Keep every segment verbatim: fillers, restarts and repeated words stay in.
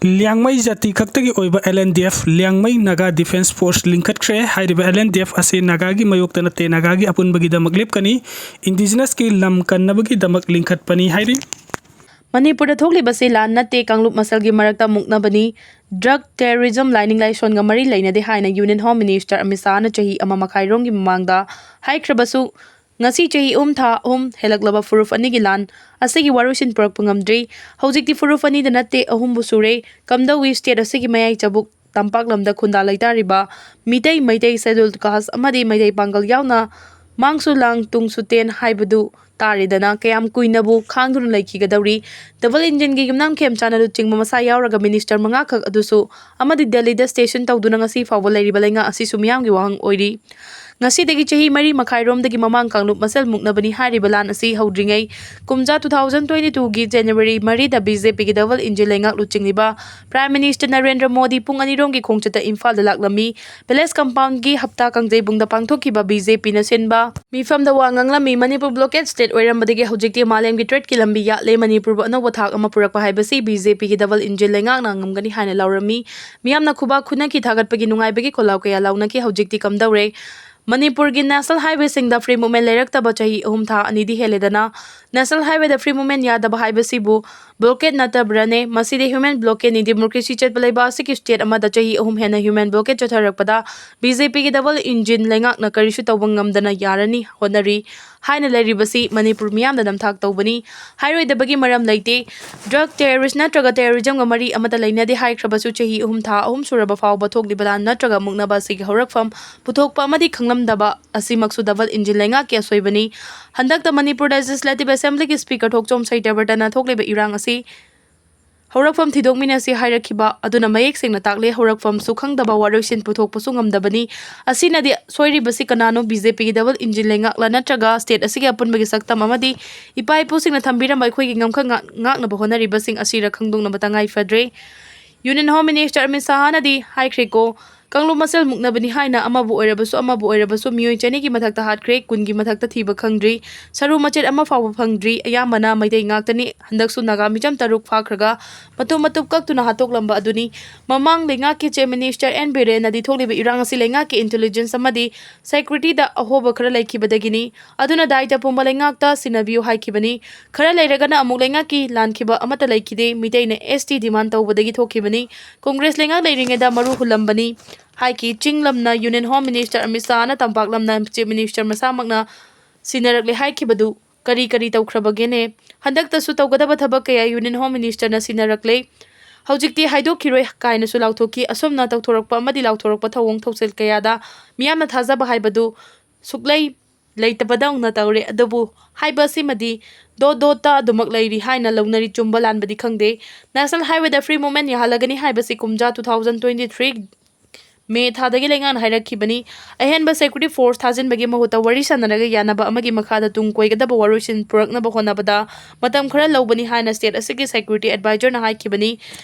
ꯂꯤꯌꯥꯡꯃꯩ ꯖꯥꯇꯤ ꯈꯛꯇꯒꯤ ꯑꯣꯏꯕ L N D F, Liangmai Naga defence force ꯂꯤꯡꯈꯠꯈ꯭ꯔꯦ꯫ ꯍꯥꯏꯔꯤꯕ L N D F ꯑꯁꯤ ꯅꯥꯒꯥꯒꯤ ꯃꯥꯌꯣꯛꯇ ꯅꯠꯇꯦ, ꯅꯥꯒꯥꯒꯤ ꯑꯄꯨꯟꯕꯒꯤꯗꯃꯛ ꯂꯦꯞꯀꯅꯤ꯫ Indigenous ꯀꯤ ꯂꯝ ꯀꯟꯅꯕꯒꯤꯗꯃꯛ ꯂꯤꯡꯈꯠꯄꯅꯤ ꯍꯥꯏꯔꯤ꯫ ꯃꯅꯤꯄꯨꯔꯗ ꯊꯣꯛꯂꯤꯕꯁꯤ ꯂꯥꯟ ꯅꯠꯇꯦ, ꯀꯥꯡꯂꯨꯞ ꯃꯁꯦꯜꯒꯤ ꯃꯔꯛꯇ ꯃꯨꯛꯅꯕꯅꯤ꯫ Drug terrorism ꯂꯥꯏꯅꯤꯡ ꯂꯥꯏꯁꯣꯟꯒ ꯃꯔꯤ ꯂꯩꯅꯗꯦ ꯍꯥꯏꯅ Union Home Minister ꯑꯃꯤꯠ ꯁꯥꯍꯅ ꯆꯍꯤ ꯑꯃ ꯃꯈꯥꯏꯔꯣꯝꯒꯤ ꯃꯃꯥꯡꯗ ꯍꯥꯏꯈ꯭ꯔꯕꯁꯨ, ꯉꯁꯤ ꯆꯍꯤ ꯑꯍꯨꯝ ꯊꯥ ꯑꯍꯨꯝ ꯍꯦꯜꯂꯛꯂꯕ ꯐꯨꯔꯨꯞ ꯑꯅꯤꯒꯤ ꯂꯥꯟ ꯑꯁꯤꯒꯤ ꯋꯥꯔꯣꯏꯁꯤꯟ ꯄꯨꯔꯛꯄ ꯉꯝꯗ꯭ꯔꯤ꯫ ꯍꯧꯖꯤꯛꯇꯤ ꯐꯨꯔꯨꯞ ꯑꯅꯤꯗ ꯅꯠꯇꯦ, ꯑꯍꯨꯝꯕꯨ ꯁꯨꯔꯦ꯫ ꯀꯝꯗꯧꯏ state ꯑꯁꯤꯒꯤ ꯃꯌꯥꯏ ꯆꯕꯨꯛ ꯇꯝꯄꯥꯛ ꯂꯝꯗ ꯈꯨꯟꯗꯥ ꯂꯩꯇꯥꯔꯤꯕ ꯃꯤꯇꯩ, ꯃꯩꯇꯩ, Scheduled Caste ꯑꯃꯗꯤ ꯃꯩꯇꯩ ꯄꯥꯡꯒꯜ ꯌꯥꯎꯅ ꯃꯥꯡꯁꯨ ꯂꯥꯡ ꯇꯨꯡꯁꯨ ꯇꯦꯟ ꯍꯥꯏꯕꯗꯨ ꯇꯥꯔꯦꯗꯅ, ꯀꯌꯥꯝ ꯀꯨꯏꯅꯕꯨ ꯈꯥꯡꯗꯨꯅ ꯂꯩꯈꯤꯒꯗꯧꯔꯤ? Double engine ꯒꯤ ꯌꯨꯝꯅꯥꯝ ꯈꯦꯝꯆꯥꯟꯅ ꯂꯨꯆꯤꯡꯕ ꯃꯁꯥ ꯌꯥꯎꯔꯒ minister ꯃꯉꯥꯈꯛ ꯑꯗꯨꯁꯨ ꯑꯃꯗꯤ ꯗꯦꯜꯂꯤꯗ station ꯇꯧꯗꯨꯅ ꯉꯁꯤ ꯐꯥꯎꯕ ꯂꯩꯔꯤꯕ ꯂꯩꯉꯥꯛ ꯑꯁꯤꯁꯨ ꯃꯤꯌꯥꯝꯒꯤ ꯋꯥꯍꯪ ꯑꯣꯏꯔꯤ꯫ ꯉꯁꯤꯗꯒꯤ ꯆꯍꯤ ꯃꯔꯤ ꯃꯈꯥꯏꯔꯣꯝꯗꯒꯤ ꯃꯃꯥꯡ ꯀꯥꯡꯂꯨꯞ ꯃꯁꯦꯜ ꯃꯨꯛꯅꯕꯅꯤ ꯍꯥꯏꯔꯤꯕ ꯂꯥꯟ ꯑꯁꯤ ꯍꯧꯗ꯭ꯔꯤꯉꯩ ꯀꯨꯝꯖꯥ two thousand twenty two ꯒꯤ January ꯃꯔꯤꯗ B J P ꯒꯤ double engine ꯂꯩꯉꯥꯛ ꯂꯨꯆꯤꯡꯂꯤꯕ Prime Minister ꯅꯔꯦꯟꯗ꯭ꯔ ꯃꯣꯗꯤ ꯄꯨꯡ ꯑꯅꯤꯔꯣꯝꯒꯤ ꯈꯣꯡꯆꯠꯇ ꯏꯝꯐꯥꯜꯗ ꯂꯥꯛꯂꯝꯃꯤ꯫ Palace compound ꯒꯤ ꯍꯞꯇꯥ ꯀꯥꯡꯖꯩꯕꯨꯡꯗ ꯄꯥꯡꯊꯣꯛꯈꯤꯕ B J P ꯅ ꯁꯤꯟꯕ ꯃꯤꯐꯝꯗ ꯋꯥ ꯉꯥꯡꯂꯝꯃꯤ꯫ ꯃꯅꯤꯄꯨꯔ blockade state ꯑꯣꯏꯔꯝꯕꯗꯒꯤ ꯍꯧꯖꯤꯛꯇꯤ ꯃꯥꯂꯦꯝꯒꯤ trade ꯀꯤ ꯂꯝꯕꯤ ꯌꯥꯠꯂꯦ꯫ ꯃꯅꯤꯄꯨꯔꯕꯨ ꯑꯅꯧꯕ ꯊꯥꯛ ꯑꯃ ꯄꯨꯔꯛꯄ ꯍꯥꯏꯕꯁꯤ B J P ꯒꯤ double engine ꯂꯩꯉꯥꯛꯅ ꯉꯝꯒꯅꯤ ꯍꯥꯏꯅ ꯂꯧꯔꯝꯃꯤ꯫ ꯃꯤꯌꯥꯝꯅ ꯈꯨꯕꯥꯛ ꯈꯨꯅꯈꯤ, ꯊꯥꯒꯠꯄꯒꯤ ꯅꯨꯡꯉꯥꯏꯕꯒꯤ ꯈꯣꯜꯂꯥꯎ ꯀꯌꯥ ꯂꯥꯎꯅꯈꯤ꯫ ꯍꯧꯖꯤꯛꯇꯤ ꯀꯝꯗꯧꯔꯦ? ꯃꯅꯤꯄꯨꯔꯒꯤ national highway ꯁꯤꯡꯗ free movement ꯂꯩꯔꯛꯇꯕ ꯆꯍꯤ ꯑꯍꯨꯝ ꯊꯥ ꯑꯅꯤꯗꯤ ꯍꯦꯜꯂꯦꯗꯅ꯫ National highway ꯗ free movement ꯌꯥꯗꯕ ꯍꯥꯏꯕꯁꯤꯕꯨ blockade ꯅꯠꯇꯕ꯭ꯔꯅꯦ? ꯃꯁꯤꯗꯤ human blockade ꯅꯤ꯫ Democracy ꯆꯠꯄ ꯂꯩꯕꯥꯛ ꯑꯁꯤꯒꯤ state ꯑꯃꯗ ꯆꯍꯤ ꯑꯍꯨꯝ ꯍꯦꯟꯅ human blockade ꯆꯠꯊꯔꯛꯄꯗ B J P ꯒꯤ double engine ꯂꯩꯉꯥꯛꯅ ꯀꯔꯤꯁꯨ ꯇꯧꯕ ꯉꯝꯗꯅ ꯌꯥꯔꯅꯤ ꯍꯣꯠꯅꯔꯤ ꯍꯥꯏꯅ ꯂꯩꯔꯤꯕꯁꯤ ꯃꯅꯤꯄꯨꯔ ꯃꯤꯌꯥꯝꯅ ꯅꯝꯊꯥꯛ ꯇꯧꯕꯅꯤ꯫ ꯍꯥꯏꯔꯣꯏꯗꯕꯒꯤ ꯃꯔꯝ ꯂꯩꯇꯦ꯫ Drug terrorist ꯅꯠꯇ꯭ꯔꯒ terrorism ꯒ ꯃꯔꯤ ꯑꯃꯠꯇ ꯂꯩꯅꯗꯦ ꯍꯥꯏꯈ꯭ꯔꯕꯁꯨ, ꯆꯍꯤ ꯑꯍꯨꯝ ꯊꯥ ꯑꯍꯨꯝ ꯁꯨꯔꯕ ꯐꯥꯎꯕ ꯊꯣꯛꯂꯤꯕ ꯂꯥꯟ ꯅꯠꯇ꯭ꯔꯒ ꯃꯨꯛꯅꯕ ꯑꯁꯤꯒꯤ ꯍꯧꯔꯛꯐꯝ ꯄꯨꯊꯣꯛꯄ ꯑꯃꯗꯤ ꯈꯪꯂꯝꯗꯕ ꯑꯁꯤꯃꯛꯁꯨ double engine ꯂꯩꯉꯥꯛꯀꯤ ꯑꯁꯣꯏꯕꯅꯤ꯫ ꯍꯟꯗꯛꯇ ꯃꯅꯤꯄꯨꯔ Legislative Assembly ꯒꯤ Speaker ꯊꯣꯛꯆꯣꯝ ꯁꯩꯇꯕ꯭ꯔꯇꯅ ꯊꯣꯛꯂꯤꯕ ꯏꯔꯥꯡ ꯑꯁꯤ ꯍꯧꯔꯛꯐꯝ ꯊꯤꯗꯣꯛꯃꯤꯟꯅꯁꯤ ꯍꯥꯏꯔꯛꯈꯤꯕ ꯑꯗꯨꯅ ꯃꯌꯦꯛ ꯁꯦꯡꯅ ꯇꯥꯛꯂꯦ, ꯍꯧꯔꯛꯐꯝꯁꯨ ꯈꯪꯗꯕ, ꯋꯥꯔꯣꯏꯁꯤꯟ ꯄꯨꯊꯣꯛꯄꯁꯨ ꯉꯝꯗꯕꯅꯤ꯫ ꯑꯁꯤꯅꯗꯤ ꯁꯣꯏꯔꯤꯕꯁꯤ ꯀꯅꯥꯅꯣ? B J P ꯒꯤ double engine ꯂꯩꯉꯥꯛꯂ ꯅꯠꯇ꯭ꯔꯒ state ꯑꯁꯤꯒꯤ ꯑꯄꯨꯟꯕꯒꯤ ꯁꯛꯇꯝ ꯑꯃꯗꯤ ꯏꯄꯥ ꯏꯄꯨꯁꯤꯡꯅ ꯊꯝꯕꯤꯔꯝꯕ ꯑꯩꯈꯣꯏꯒꯤ ꯉꯝꯈꯩ ꯉꯥꯛ-, ꯉꯥꯛꯅꯕ ꯍꯣꯠꯅꯔꯤꯕꯁꯤꯡ ꯑꯁꯤꯔ ꯈꯪꯗꯣꯛꯅꯕ ꯇꯉꯥꯏ ꯐꯗ꯭ꯔꯦ꯫ Union Home Minister ꯑꯃꯤꯠ ꯁꯥꯍꯅꯗꯤ ꯍꯥꯏꯈ꯭ꯔꯦꯀꯣ, ꯀꯥꯡꯂꯨꯞ ꯃꯁꯦꯜ ꯃꯨꯛꯅꯕꯅꯤ ꯍꯥꯏꯅ ꯑꯃꯕꯨ ꯑꯣꯏꯔꯕꯁꯨ ꯑꯃꯕꯨ ꯑꯣꯏꯔꯕꯁꯨ ꯃꯤꯑꯣꯏ ꯆꯅꯤꯒꯤ ꯃꯊꯛꯇ ꯍꯥꯠꯈ꯭ꯔꯦ, ꯀꯨꯟꯒꯤ ꯃꯊꯛꯇ ꯊꯤꯕ ꯈꯪꯗ꯭ꯔꯤ, ꯁꯔꯨ ꯃꯆꯦꯠ ꯑꯃ ꯐꯥꯎꯕ ꯐꯪꯗ꯭ꯔꯤ, ꯑꯌꯥꯝꯕꯅ ꯃꯩꯇꯩ ꯉꯥꯛꯇꯅꯤ꯫ ꯍꯟꯗꯛꯁꯨ ꯅꯥꯒꯥ ꯃꯤꯆꯝ ꯇꯔꯨꯛ ꯐꯥꯈ꯭ꯔꯒ ꯃꯇꯨꯝ ꯃꯇꯨꯝ ꯀꯛꯇꯨꯅ ꯍꯥꯠꯇꯣꯛꯂꯝꯕ ꯑꯗꯨꯅꯤ꯫ ꯃꯃꯥꯡ ꯂꯩꯉꯥꯛꯀꯤ Chief Minister ꯑꯦꯟ ꯕꯤꯔꯦꯟꯅꯗꯤ ꯊꯣꯛꯂꯤꯕ ꯏꯔꯥꯡ ꯑꯁꯤ ꯂꯩꯉꯥꯛꯀꯤ intelligence ꯑꯃꯗꯤ security ꯗ ꯑꯍꯣꯕ ꯈꯔ ꯂꯩꯈꯤꯕꯗꯒꯤꯅꯤ꯫ ꯑꯗꯨꯅ ꯗꯥꯏꯇ ꯄꯨꯝꯕ ꯂꯩꯉꯥꯛꯇ ꯁꯤꯟꯅꯕꯤꯌꯨ ꯍꯥꯏꯈꯤꯕꯅꯤ꯫ ꯈꯔ ꯂꯩꯔꯒꯅ ꯑꯃꯨꯛ ꯂꯩꯉꯥꯛꯀꯤ ꯂꯥꯟꯈꯤꯕ ꯑꯃꯠꯇ ꯂꯩꯈꯤꯗꯦ꯫ ꯃꯤꯇꯩꯅ S T demand ꯇꯧꯕꯗꯒꯤ ꯊꯣꯛꯈꯤꯕꯅꯤ꯫ ꯀꯣꯡꯒ꯭ꯔꯦꯁ ꯂꯩꯉꯥꯛ ꯂꯩꯔꯤꯉꯩꯗ ꯃꯔꯨ ꯍꯨꯜꯂꯝꯕꯅꯤ ꯍꯥꯏꯈꯤ꯫ ꯆꯤꯡ ꯂꯝꯅ Union Home Minister ꯑꯃꯤꯠ ꯁꯥꯍꯅ ꯇꯝꯄꯥꯛ ꯂꯝꯅ Chief Minister ꯃꯁꯥꯃꯛꯅ ꯁꯤꯟꯅꯔꯛꯂꯦ ꯍꯥꯏꯈꯤꯕꯗꯨ ꯀꯔꯤ ꯀꯔꯤ ꯇꯧꯈ꯭ꯔꯕꯒꯦꯅꯦ? ꯍꯟꯗꯛꯇꯁꯨ ꯇꯧꯒꯗꯕ ꯊꯕꯛ ꯀꯌꯥ Union Home Minister ꯅ ꯁꯤꯟꯅꯔꯛꯂꯦ꯫ ꯍꯧꯖꯤꯛꯇꯤ ꯍꯥꯏꯗꯣꯛꯈꯤꯔꯣꯏ ꯀꯥꯏꯅꯁꯨ ꯂꯥꯎꯊꯣꯛꯈꯤ꯫ ꯑꯁꯨꯝꯅ ꯇꯧꯊꯣꯔꯛꯄ ꯑꯃꯗꯤ ꯂꯥꯎꯊꯣꯔꯛꯄ ꯊꯧꯑꯣꯡ ꯊꯧꯁꯤꯜ ꯀꯌꯥꯗ ꯃꯤꯌꯥꯝꯅ ꯊꯥꯖꯕ ꯍꯥꯏꯕꯗꯨ ꯁꯨꯛꯂꯩ ꯂꯩꯇꯕꯗꯧꯅ ꯇꯧꯔꯦ꯫ ꯑꯗꯨꯕꯨ ꯍꯥꯏꯕ ꯑꯁꯤꯃꯗꯤ ꯗꯣꯠ ꯗꯣꯠꯇ ꯑꯗꯨꯃꯛ ꯂꯩꯔꯤ ꯍꯥꯏꯅ ꯂꯧꯅꯔꯤ꯫ ꯆꯨꯝꯕ ꯂꯥꯟꯕꯗꯤ ꯈꯪꯗꯦ꯫ National Highway ꯗ free movement ꯌꯥꯍꯜꯂꯒꯅꯤ ꯍꯥꯏꯕꯁꯤ ꯀꯨꯝꯖꯥ two thousand twenty three ꯃꯦ ꯊꯥꯗꯒꯤ ꯂꯩꯉꯥꯛꯅ ꯍꯥꯏꯔꯛꯈꯤꯕꯅꯤ꯫ ꯑꯍꯦꯟꯕ security force ꯊꯥꯖꯤꯟꯕꯒꯤ ꯃꯍꯨꯠꯇ ꯋꯥꯔꯤ ꯁꯥꯟꯅꯔꯒ ꯌꯥꯅꯕ ꯑꯃꯒꯤ ꯃꯈꯥꯗ ꯇꯨꯡ ꯀꯣꯏꯒꯗꯕ ꯋꯥꯔꯣꯏꯁꯤꯟ ꯄꯨꯔꯛꯅꯕ ꯍꯣꯠꯅꯕꯗ ꯃꯇꯝ ꯈꯔ ꯂꯧꯕꯅꯤ ꯍꯥꯏꯅ state ꯑꯁꯤꯒꯤ security advisor ꯅ ꯍꯥꯏꯈꯤꯕꯅꯤ꯫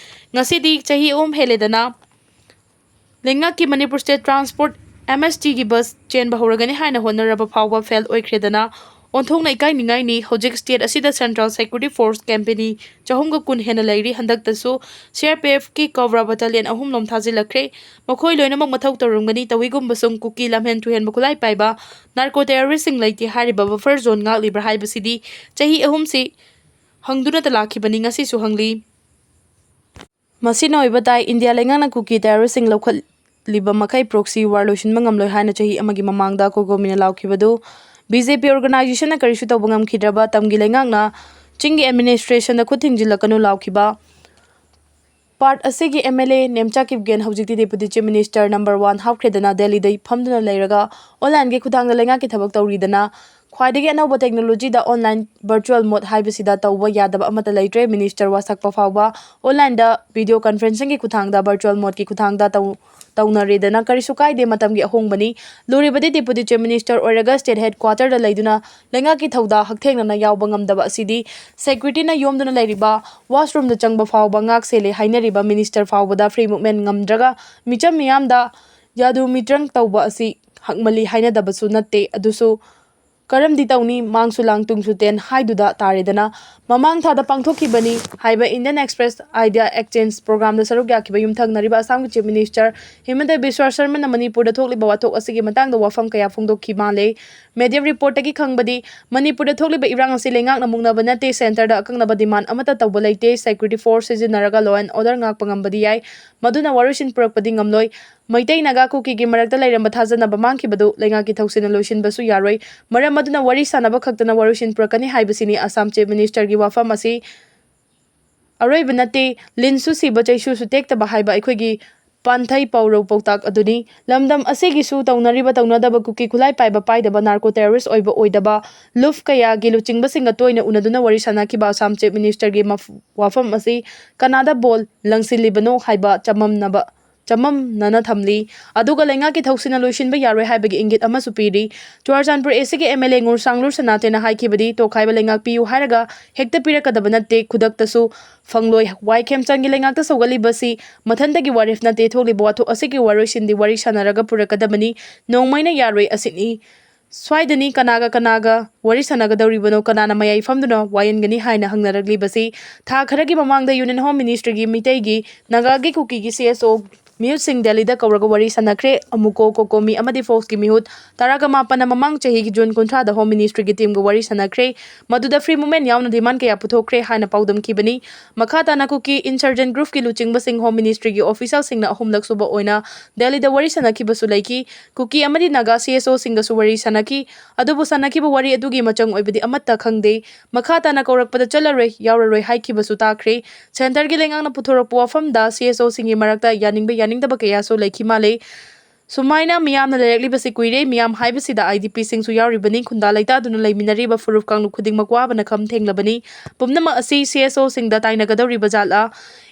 ꯉꯁꯤꯗꯤ ꯆꯍꯤ ꯑꯍꯨꯝ ꯍꯦꯜꯂꯦꯗꯅ ꯂꯩꯉꯥꯛꯀꯤ Manipur State Transport, M S T ꯒꯤ bus ꯆꯦꯟꯕ ꯍꯧꯔꯒꯅꯤ ꯍꯥꯏꯅ ꯍꯣꯠꯅꯔꯕ ꯐꯥꯎꯕ fail ꯑꯣꯏꯈ꯭ꯔꯦꯗꯅ ꯑꯣꯟꯊꯣꯛꯅ ꯏꯀꯥꯏꯅꯤꯡꯉꯥꯏꯅꯤ꯫ ꯍꯧꯖꯤꯛ state ꯑꯁꯤꯗ central security force company ꯆꯍꯨꯝꯒ ꯀꯨꯟ ꯍꯦꯟꯅ ꯂꯩꯔꯤ꯫ ꯍꯟꯗꯛꯇꯁꯨ C R P F ꯀꯤ Cobra battalion ꯑꯍꯨꯝꯂꯣꯝ ꯊꯥꯖꯤꯜꯂꯛꯈ꯭ꯔꯦ꯫ ꯃꯈꯣꯏ ꯂꯣꯏꯅꯃꯛ ꯃꯊꯧ ꯇꯧꯔꯝꯒꯅꯤ꯫ ꯇꯧꯏꯒꯨꯝꯕꯁꯨꯡ ꯀꯨꯀꯤ ꯂꯝꯍꯦꯟ ꯇꯨꯍꯦꯟꯕ ꯈꯨꯠꯂꯥꯏ ꯄꯥꯏꯕ narco terrorist ꯁꯤꯡ ꯂꯩꯇꯦ ꯍꯥꯏꯔꯤꯕ buffer zone ꯉꯥꯛꯂꯤꯕ꯭ꯔꯥ ꯍꯥꯏꯕꯁꯤꯗꯤ ꯆꯍꯤ ꯑꯍꯨꯝꯁꯤ ꯍꯪꯗꯨꯅꯇ ꯂꯥꯛꯈꯤꯕꯅꯤ, ꯉꯁꯤꯁꯨ ꯍꯪꯂꯤ꯫ ꯃꯁꯤꯅ ꯑꯣꯏꯕ ꯇꯥꯏ꯫ ꯏꯟꯗꯤꯌꯥ ꯂꯩꯉꯥꯛꯅ ꯀꯨꯀꯤ terrorist ꯁꯤꯡ ꯂꯧꯈꯠꯂꯤꯕ ꯃꯈꯩ proxy war ꯂꯣꯏꯁꯤꯟꯕ ꯉꯝꯂꯣꯏ ꯍꯥꯏꯅ ꯆꯍꯤ ꯑꯃꯒꯤ ꯃꯃꯥꯡꯗ ꯀꯣꯒꯣꯃꯤꯅ ꯂꯥꯎꯈꯤꯕꯗꯨ B J P organization ꯅ ꯀꯔꯤꯁꯨ ꯇꯧꯕ ꯉꯝꯈꯤꯗ꯭ꯔꯕ ꯇꯝꯒꯤ ꯂꯩꯉꯥꯛꯅ ꯆꯤꯡꯒꯤ administration ꯗ ꯈꯨꯠ ꯊꯤꯡꯖꯤꯜꯂꯛꯀꯅꯨ ꯂꯥꯎꯈꯤꯕ part ꯑꯁꯤꯒꯤ M L A Nemcha Kipgen, ꯍꯧꯖꯤꯛꯇꯤ Deputy Chief Minister number one ꯍꯥꯞꯈ꯭ꯔꯦꯗꯅ, ꯗꯦꯜꯂꯤꯗ ꯐꯝꯗꯨꯅ ꯂꯩꯔꯒ online ꯒꯤ ꯈꯨꯠꯊꯥꯡꯗ ꯂꯩꯉꯥꯛꯀꯤ ꯊꯕꯛ ꯇꯧꯔꯤꯗꯅ, ꯈ꯭ꯋꯥꯏꯗꯒꯤ ꯑꯅꯧꯕ technologyꯗ online virtual mode ꯍꯥꯏꯕꯁꯤꯗ ꯇꯧꯕ ꯌꯥꯗꯕ ꯑꯃꯠꯇ ꯂꯩꯇ꯭ꯔꯦ꯫ Minister ꯋꯥꯁꯛꯄ ꯐꯥꯎꯕ onlineꯗ video conferencingꯒꯤ ꯈꯨꯠꯊꯥꯡꯗ virtual modeꯀꯤ ꯈꯨꯠꯊꯥꯡꯗ ꯇꯧ-, ꯇꯧꯅꯔꯦꯗꯅ ꯀꯔꯤꯁꯨ ꯀꯥꯏꯗꯦ, ꯃꯇꯝꯒꯤ ꯑꯍꯣꯡꯕꯅꯤ꯫ ꯂꯨꯔꯤꯕꯗꯤ Deputy Chief Minister ꯑꯣꯏꯔꯒ state headquarterꯗ ꯂꯩꯗꯨꯅ ꯂꯩꯉꯥꯛꯀꯤ ꯊꯧꯗꯥ ꯍꯛꯊꯦꯡꯅꯅ ꯌꯥꯎꯕ ꯉꯝꯗꯕ ꯑꯁꯤꯗꯤ securityꯅ ꯌꯣꯝꯗꯨꯅ ꯂꯩꯔꯤꯕ washroomꯗ ꯆꯪꯕ ꯐꯥꯎꯕ ꯉꯥꯛ ꯁꯦꯜꯂꯦ ꯍꯥꯏꯅꯔꯤꯕ minister ꯐꯥꯎꯕꯗ free movement ꯉꯝꯗ꯭ꯔꯒ ꯃꯤꯆꯝ ꯃꯤꯌꯥꯝꯗ ꯌꯥꯗꯨ ꯃꯤꯇ꯭ꯔꯪ ꯇꯧꯕ ꯑꯁꯤ ꯍꯛꯃꯜꯂꯤ ꯍꯥꯏꯅꯗꯕꯁꯨ ꯅꯠꯇꯦ꯫ ꯑꯗꯨꯁꯨ ꯀꯔꯝꯗꯤ ꯇꯧꯅꯤ, ꯃꯥꯡꯁꯨ ꯂꯥꯡ ꯇꯨꯡꯁꯨ ꯇꯦꯟ ꯍꯥꯏꯗꯨꯗ ꯇꯥꯔꯦꯗꯅ꯫ ꯃꯃꯥꯡ ꯊꯥꯗ ꯄꯥꯡꯊꯣꯛꯈꯤꯕꯅꯤ ꯍꯥꯏꯕ Indian Express Idea Exchange programꯗ ꯁꯔꯨꯛ ꯌꯥꯈꯤꯕ ꯌꯨꯝꯊꯪꯅꯔꯤꯕ ꯑꯁꯥꯝꯒꯤ Chief Minister ꯍꯤꯃꯟꯇ ꯕꯤꯁ꯭ꯋꯥ ꯁꯔꯃꯅ ꯃꯅꯤꯄꯨꯔꯗ ꯊꯣꯛꯂꯤꯕ ꯋꯥꯊꯣꯛ ꯑꯁꯤꯒꯤ ꯃꯇꯥꯡꯗ ꯋꯥꯐꯝ ꯀꯌꯥ ꯐꯣꯡꯗꯣꯛꯈꯤ ꯃꯥꯜꯂꯦ꯫ Media reportꯇꯒꯤ ꯈꯪꯕꯗꯤ, ꯃꯅꯤꯄꯨꯔꯗ ꯊꯣꯛꯂꯤꯕ ꯏꯔꯥꯡ ꯑꯁꯤ ꯂꯩꯉꯥꯛꯅ ꯃꯨꯛꯅꯕ ꯅꯠꯇꯦ, centreꯗ ꯑꯀꯛꯅꯕ demand ꯑꯃꯠꯇ ꯇꯧꯕ ꯂꯩꯇꯦ, security force ꯁꯤꯖꯤꯟꯅꯔꯒ law and order ꯉꯥꯛꯄ ꯉꯝꯕꯗꯤ ꯌꯥꯏ, ꯃꯗꯨꯅ ꯋꯥꯔꯣꯏꯁꯤꯟ ꯄꯨꯔꯛꯄꯗꯤ ꯉꯝꯂꯣꯏ꯫ ꯃꯩꯇꯩ ꯅꯥꯒꯥ ꯀꯨꯀꯤꯒꯤ ꯃꯔꯛꯇ ꯂꯩꯔꯝꯕ ꯊꯥꯖꯅꯕ ꯃꯥꯡꯈꯤꯕꯗꯨ ꯂꯩꯉꯥꯛꯀꯤ ꯊꯧꯁꯤꯜꯅ ꯂꯣꯏꯁꯤꯟꯕꯁꯨ ꯌꯥꯔꯣꯏ꯫ ꯃꯔꯝ ꯑꯗꯨꯅ ꯋꯥꯔꯤ ꯁꯥꯟꯅꯕ ꯈꯛꯇꯅ ꯋꯥꯔꯣꯏꯁꯤꯟ ꯄꯨꯔꯛꯀꯅꯤ ꯍꯥꯏꯕꯁꯤꯅꯤ ꯑꯁꯥꯝ Chief Ministerꯒꯤ ꯋꯥꯐꯝ ꯑꯁꯤ꯫ ꯑꯔꯣꯏꯕ ꯅꯠꯇꯦ, ꯂꯤꯟꯁꯨ ꯁꯤꯕ ꯆꯩꯁꯨꯁꯨ ꯇꯦꯛꯇꯕ ꯍꯥꯏꯕ ꯑꯩꯈꯣꯏꯒꯤ ꯄꯥꯟꯊꯩ ꯄꯥꯎꯔꯧ ꯄꯥꯎꯇꯥꯛ ꯑꯗꯨꯅꯤ꯫ ꯂꯝꯗꯝ ꯑꯁꯤꯒꯤꯁꯨ ꯇꯧꯅꯔꯤꯕ ꯇꯧꯅꯗꯕ ꯀꯨꯀꯤ ꯈꯨꯠꯂꯥꯏ ꯄꯥꯏꯕ ꯄꯥꯏꯗꯕ narco terrorist ꯑꯣꯏꯕ ꯑꯣꯏꯗꯕ ꯂꯨꯞ ꯀꯌꯥꯒꯤ ꯂꯨꯆꯤꯡꯕꯁꯤꯡꯒ ꯇꯣꯏꯅ ꯎꯅꯗꯨꯅ ꯋꯥꯔꯤ ꯁꯥꯟꯅꯈꯤꯕ ꯑꯁꯥꯝ Chief Ministerꯒꯤ ꯃꯐ-, ꯋꯥꯐꯝ ꯑꯁꯤ ꯀꯅꯥꯗ ꯕꯣꯜ ꯂꯪꯁꯤꯜꯂꯤꯕꯅꯣ ꯍꯥꯏꯕ ꯆꯃꯝꯅꯕ ꯆꯃꯝꯅꯅ ꯊꯝꯂꯤ꯫ ꯑꯗꯨꯒ ꯂꯩꯉꯥꯛꯀꯤ ꯊꯧꯁꯤꯜꯅ ꯂꯣꯏꯁꯤꯟꯕ ꯌꯥꯔꯣꯏ ꯍꯥꯏꯕꯒꯤ ꯏꯪꯒꯤꯠ ꯑꯃꯁꯨ ꯄꯤꯔꯤ꯫ ꯆꯨꯔꯥꯆꯥꯟꯄꯨꯔ ACꯒꯤ MLA ꯉꯨꯔꯁꯥꯡꯂꯨꯔ ꯁꯅꯥꯇꯦꯅ ꯍꯥꯏꯈꯤꯕꯗꯤ, ꯇꯣꯈꯥꯏꯕ ꯂꯩꯉꯥꯛ ꯄꯤꯌꯨ ꯍꯥꯏꯔꯒ ꯍꯦꯛꯇ ꯄꯤꯔꯛꯀꯗꯕ ꯅꯠꯇꯦ, ꯈꯨꯗꯛꯇꯁꯨ ꯐꯪꯂꯣꯏ꯫ ꯋꯥꯏ ꯈꯦꯝꯆꯥꯟꯒꯤ ꯂꯩꯉꯥꯛꯇ ꯁꯧꯒꯠꯂꯤꯕꯁꯤ ꯃꯊꯟꯇꯒꯤ ꯋꯥꯔꯦꯞ ꯅꯠꯇꯦ, ꯊꯣꯛꯂꯤꯕ ꯋꯥꯊꯣꯛ ꯑꯁꯤꯒꯤ ꯋꯥꯔꯣꯏꯁꯤꯟꯗꯤ ꯋꯥꯔꯤ ꯁꯥꯟꯅꯔꯒ ꯄꯨꯔꯛꯀꯗꯕꯅꯤ, ꯅꯣꯡꯃꯩꯅ ꯌꯥꯔꯣꯏ ꯑꯁꯤꯅꯤ꯫ ꯁ꯭ꯋꯥꯏꯗꯅꯤ ꯀꯅꯥꯒ ꯀꯅꯥꯒ ꯋꯥꯔꯤ ꯁꯥꯟꯅꯒꯗꯧꯔꯤꯕꯅꯣ, ꯀꯅꯥꯅ ꯃꯌꯥꯏ ꯐꯝꯗꯨꯅ ꯋꯥꯌꯦꯟꯒꯅꯤ ꯍꯥꯏꯅ ꯍꯪꯅꯔꯛꯂꯤꯕꯁꯤ꯫ ꯊꯥ ꯈꯔꯒꯤ ꯃꯃꯥꯡꯗ Union Home Ministryꯒꯤ ꯃꯤꯇꯩꯒꯤ, ꯅꯥꯒꯥꯒꯤ, ꯀꯨꯀꯤꯒꯤ CSO ꯃꯤꯍꯨꯠꯁꯤꯡ ꯗꯦꯜꯂꯤꯗ ꯀꯧꯔꯒ ꯋꯥꯔꯤ ꯁꯥꯟꯅꯈ꯭ꯔꯦ꯫ ꯑꯃꯨꯀꯣ, ꯀꯣꯀꯣꯃꯤ ꯑꯃꯗꯤ ꯐꯣꯛꯁꯀꯤ ꯃꯤꯍꯨꯠ ꯇꯔꯥꯒ ꯃꯥꯄꯟꯅ ꯃꯃꯥꯡ ꯆꯍꯤꯒꯤ ꯖꯨꯟ ꯀꯨꯟꯊ꯭ꯔꯥꯗ Home Ministryꯒꯤ teamꯒ ꯋꯥꯔꯤ ꯁꯥꯟꯅꯈ꯭ꯔꯦ꯫ ꯃꯗꯨꯗ free movement ꯌꯥꯎꯅ demand ꯀꯌꯥ ꯄꯨꯊꯣꯛꯈ꯭ꯔꯦ ꯍꯥꯏꯅ ꯄꯥꯎꯗꯝꯈꯤꯕꯅꯤ꯫ ꯃꯈꯥ ꯇꯥꯅ ꯀꯨꯀꯤ insurgent groupꯀꯤ ꯂꯨꯆꯤꯡꯕꯁꯤꯡ Home Ministryꯒꯤ officialꯁꯤꯡꯅ ꯑꯍꯨꯝꯂꯛ ꯁꯨꯕ ꯑꯣꯏꯅ ꯗꯦꯜꯂꯤꯗ ꯋꯥꯔꯤ ꯁꯥꯟꯅꯈꯤꯕꯁꯨ ꯂꯩꯈꯤ꯫ ꯀꯨꯀꯤ ꯑꯃꯗꯤ ꯅꯥꯒꯥ CSOꯁꯤꯡꯒꯁꯨ ꯋꯥꯔꯤ ꯁꯥꯟꯅꯈꯤ꯫ ꯑꯗꯨꯕꯨ ꯁꯥꯟꯅꯈꯤꯕ ꯋꯥꯔꯤ ꯑꯗꯨꯒꯤ ꯃꯆꯪ ꯑꯣꯏꯕꯗꯤ ꯑꯃꯠꯇ ꯈꯪꯗꯦ꯫ ꯃꯈꯥ ꯇꯥꯅ ꯀꯧꯔꯛꯄꯗ ꯆꯠꯂꯔꯣꯏ, ꯌꯥꯎꯔꯔꯣꯏ ꯍꯥꯏꯈꯤꯕꯁꯨ ꯇꯥꯈ꯭ꯔꯦ꯫ Centreꯒꯤ ꯂꯩꯉꯥꯛꯅ ꯄꯨꯊꯣꯔꯛꯄ ꯋꯥꯐꯝꯗ CSOꯁꯤꯡꯒꯤ ꯃꯔꯛꯇ ꯌꯥꯅꯤꯡꯕ ꯌꯥꯅꯤꯡꯗꯕ ꯀꯌꯥꯁꯨ ꯂꯩꯈꯤ ꯃꯥꯜꯂꯦ꯫ ꯁꯨꯃꯥꯏꯅ ꯃꯤꯌꯥꯝꯅ ꯂꯩꯔꯛꯂꯤꯕꯁꯤ ꯀꯨꯏꯔꯦ꯫ ꯃꯤꯌꯥꯝ ꯍꯥꯏꯕꯁꯤꯗ ꯑꯥꯏ ꯗꯤ ꯄꯤꯁꯤꯡꯁꯨ ꯌꯥꯎꯔꯤꯕꯅꯤ꯫ ꯈꯨꯟꯗꯥ ꯂꯩꯇꯥꯗꯨꯅ ꯂꯩꯃꯤꯟꯅꯔꯤꯕ ꯐꯨꯔꯨꯞ ꯀꯥꯡꯂꯨꯞ ꯈꯨꯗꯤꯡꯃꯛ ꯋꯥꯕꯅ ꯈꯝ ꯊꯦꯡꯂꯕꯅꯤ꯫ ꯄꯨꯝꯅꯃꯛ ꯑꯁꯤ ꯁꯤ ꯑꯦꯁ ꯑꯣꯁꯤꯡꯗ ꯇꯥꯏꯅꯒꯗꯧꯔꯤꯕ ꯖꯥꯠꯂꯥ?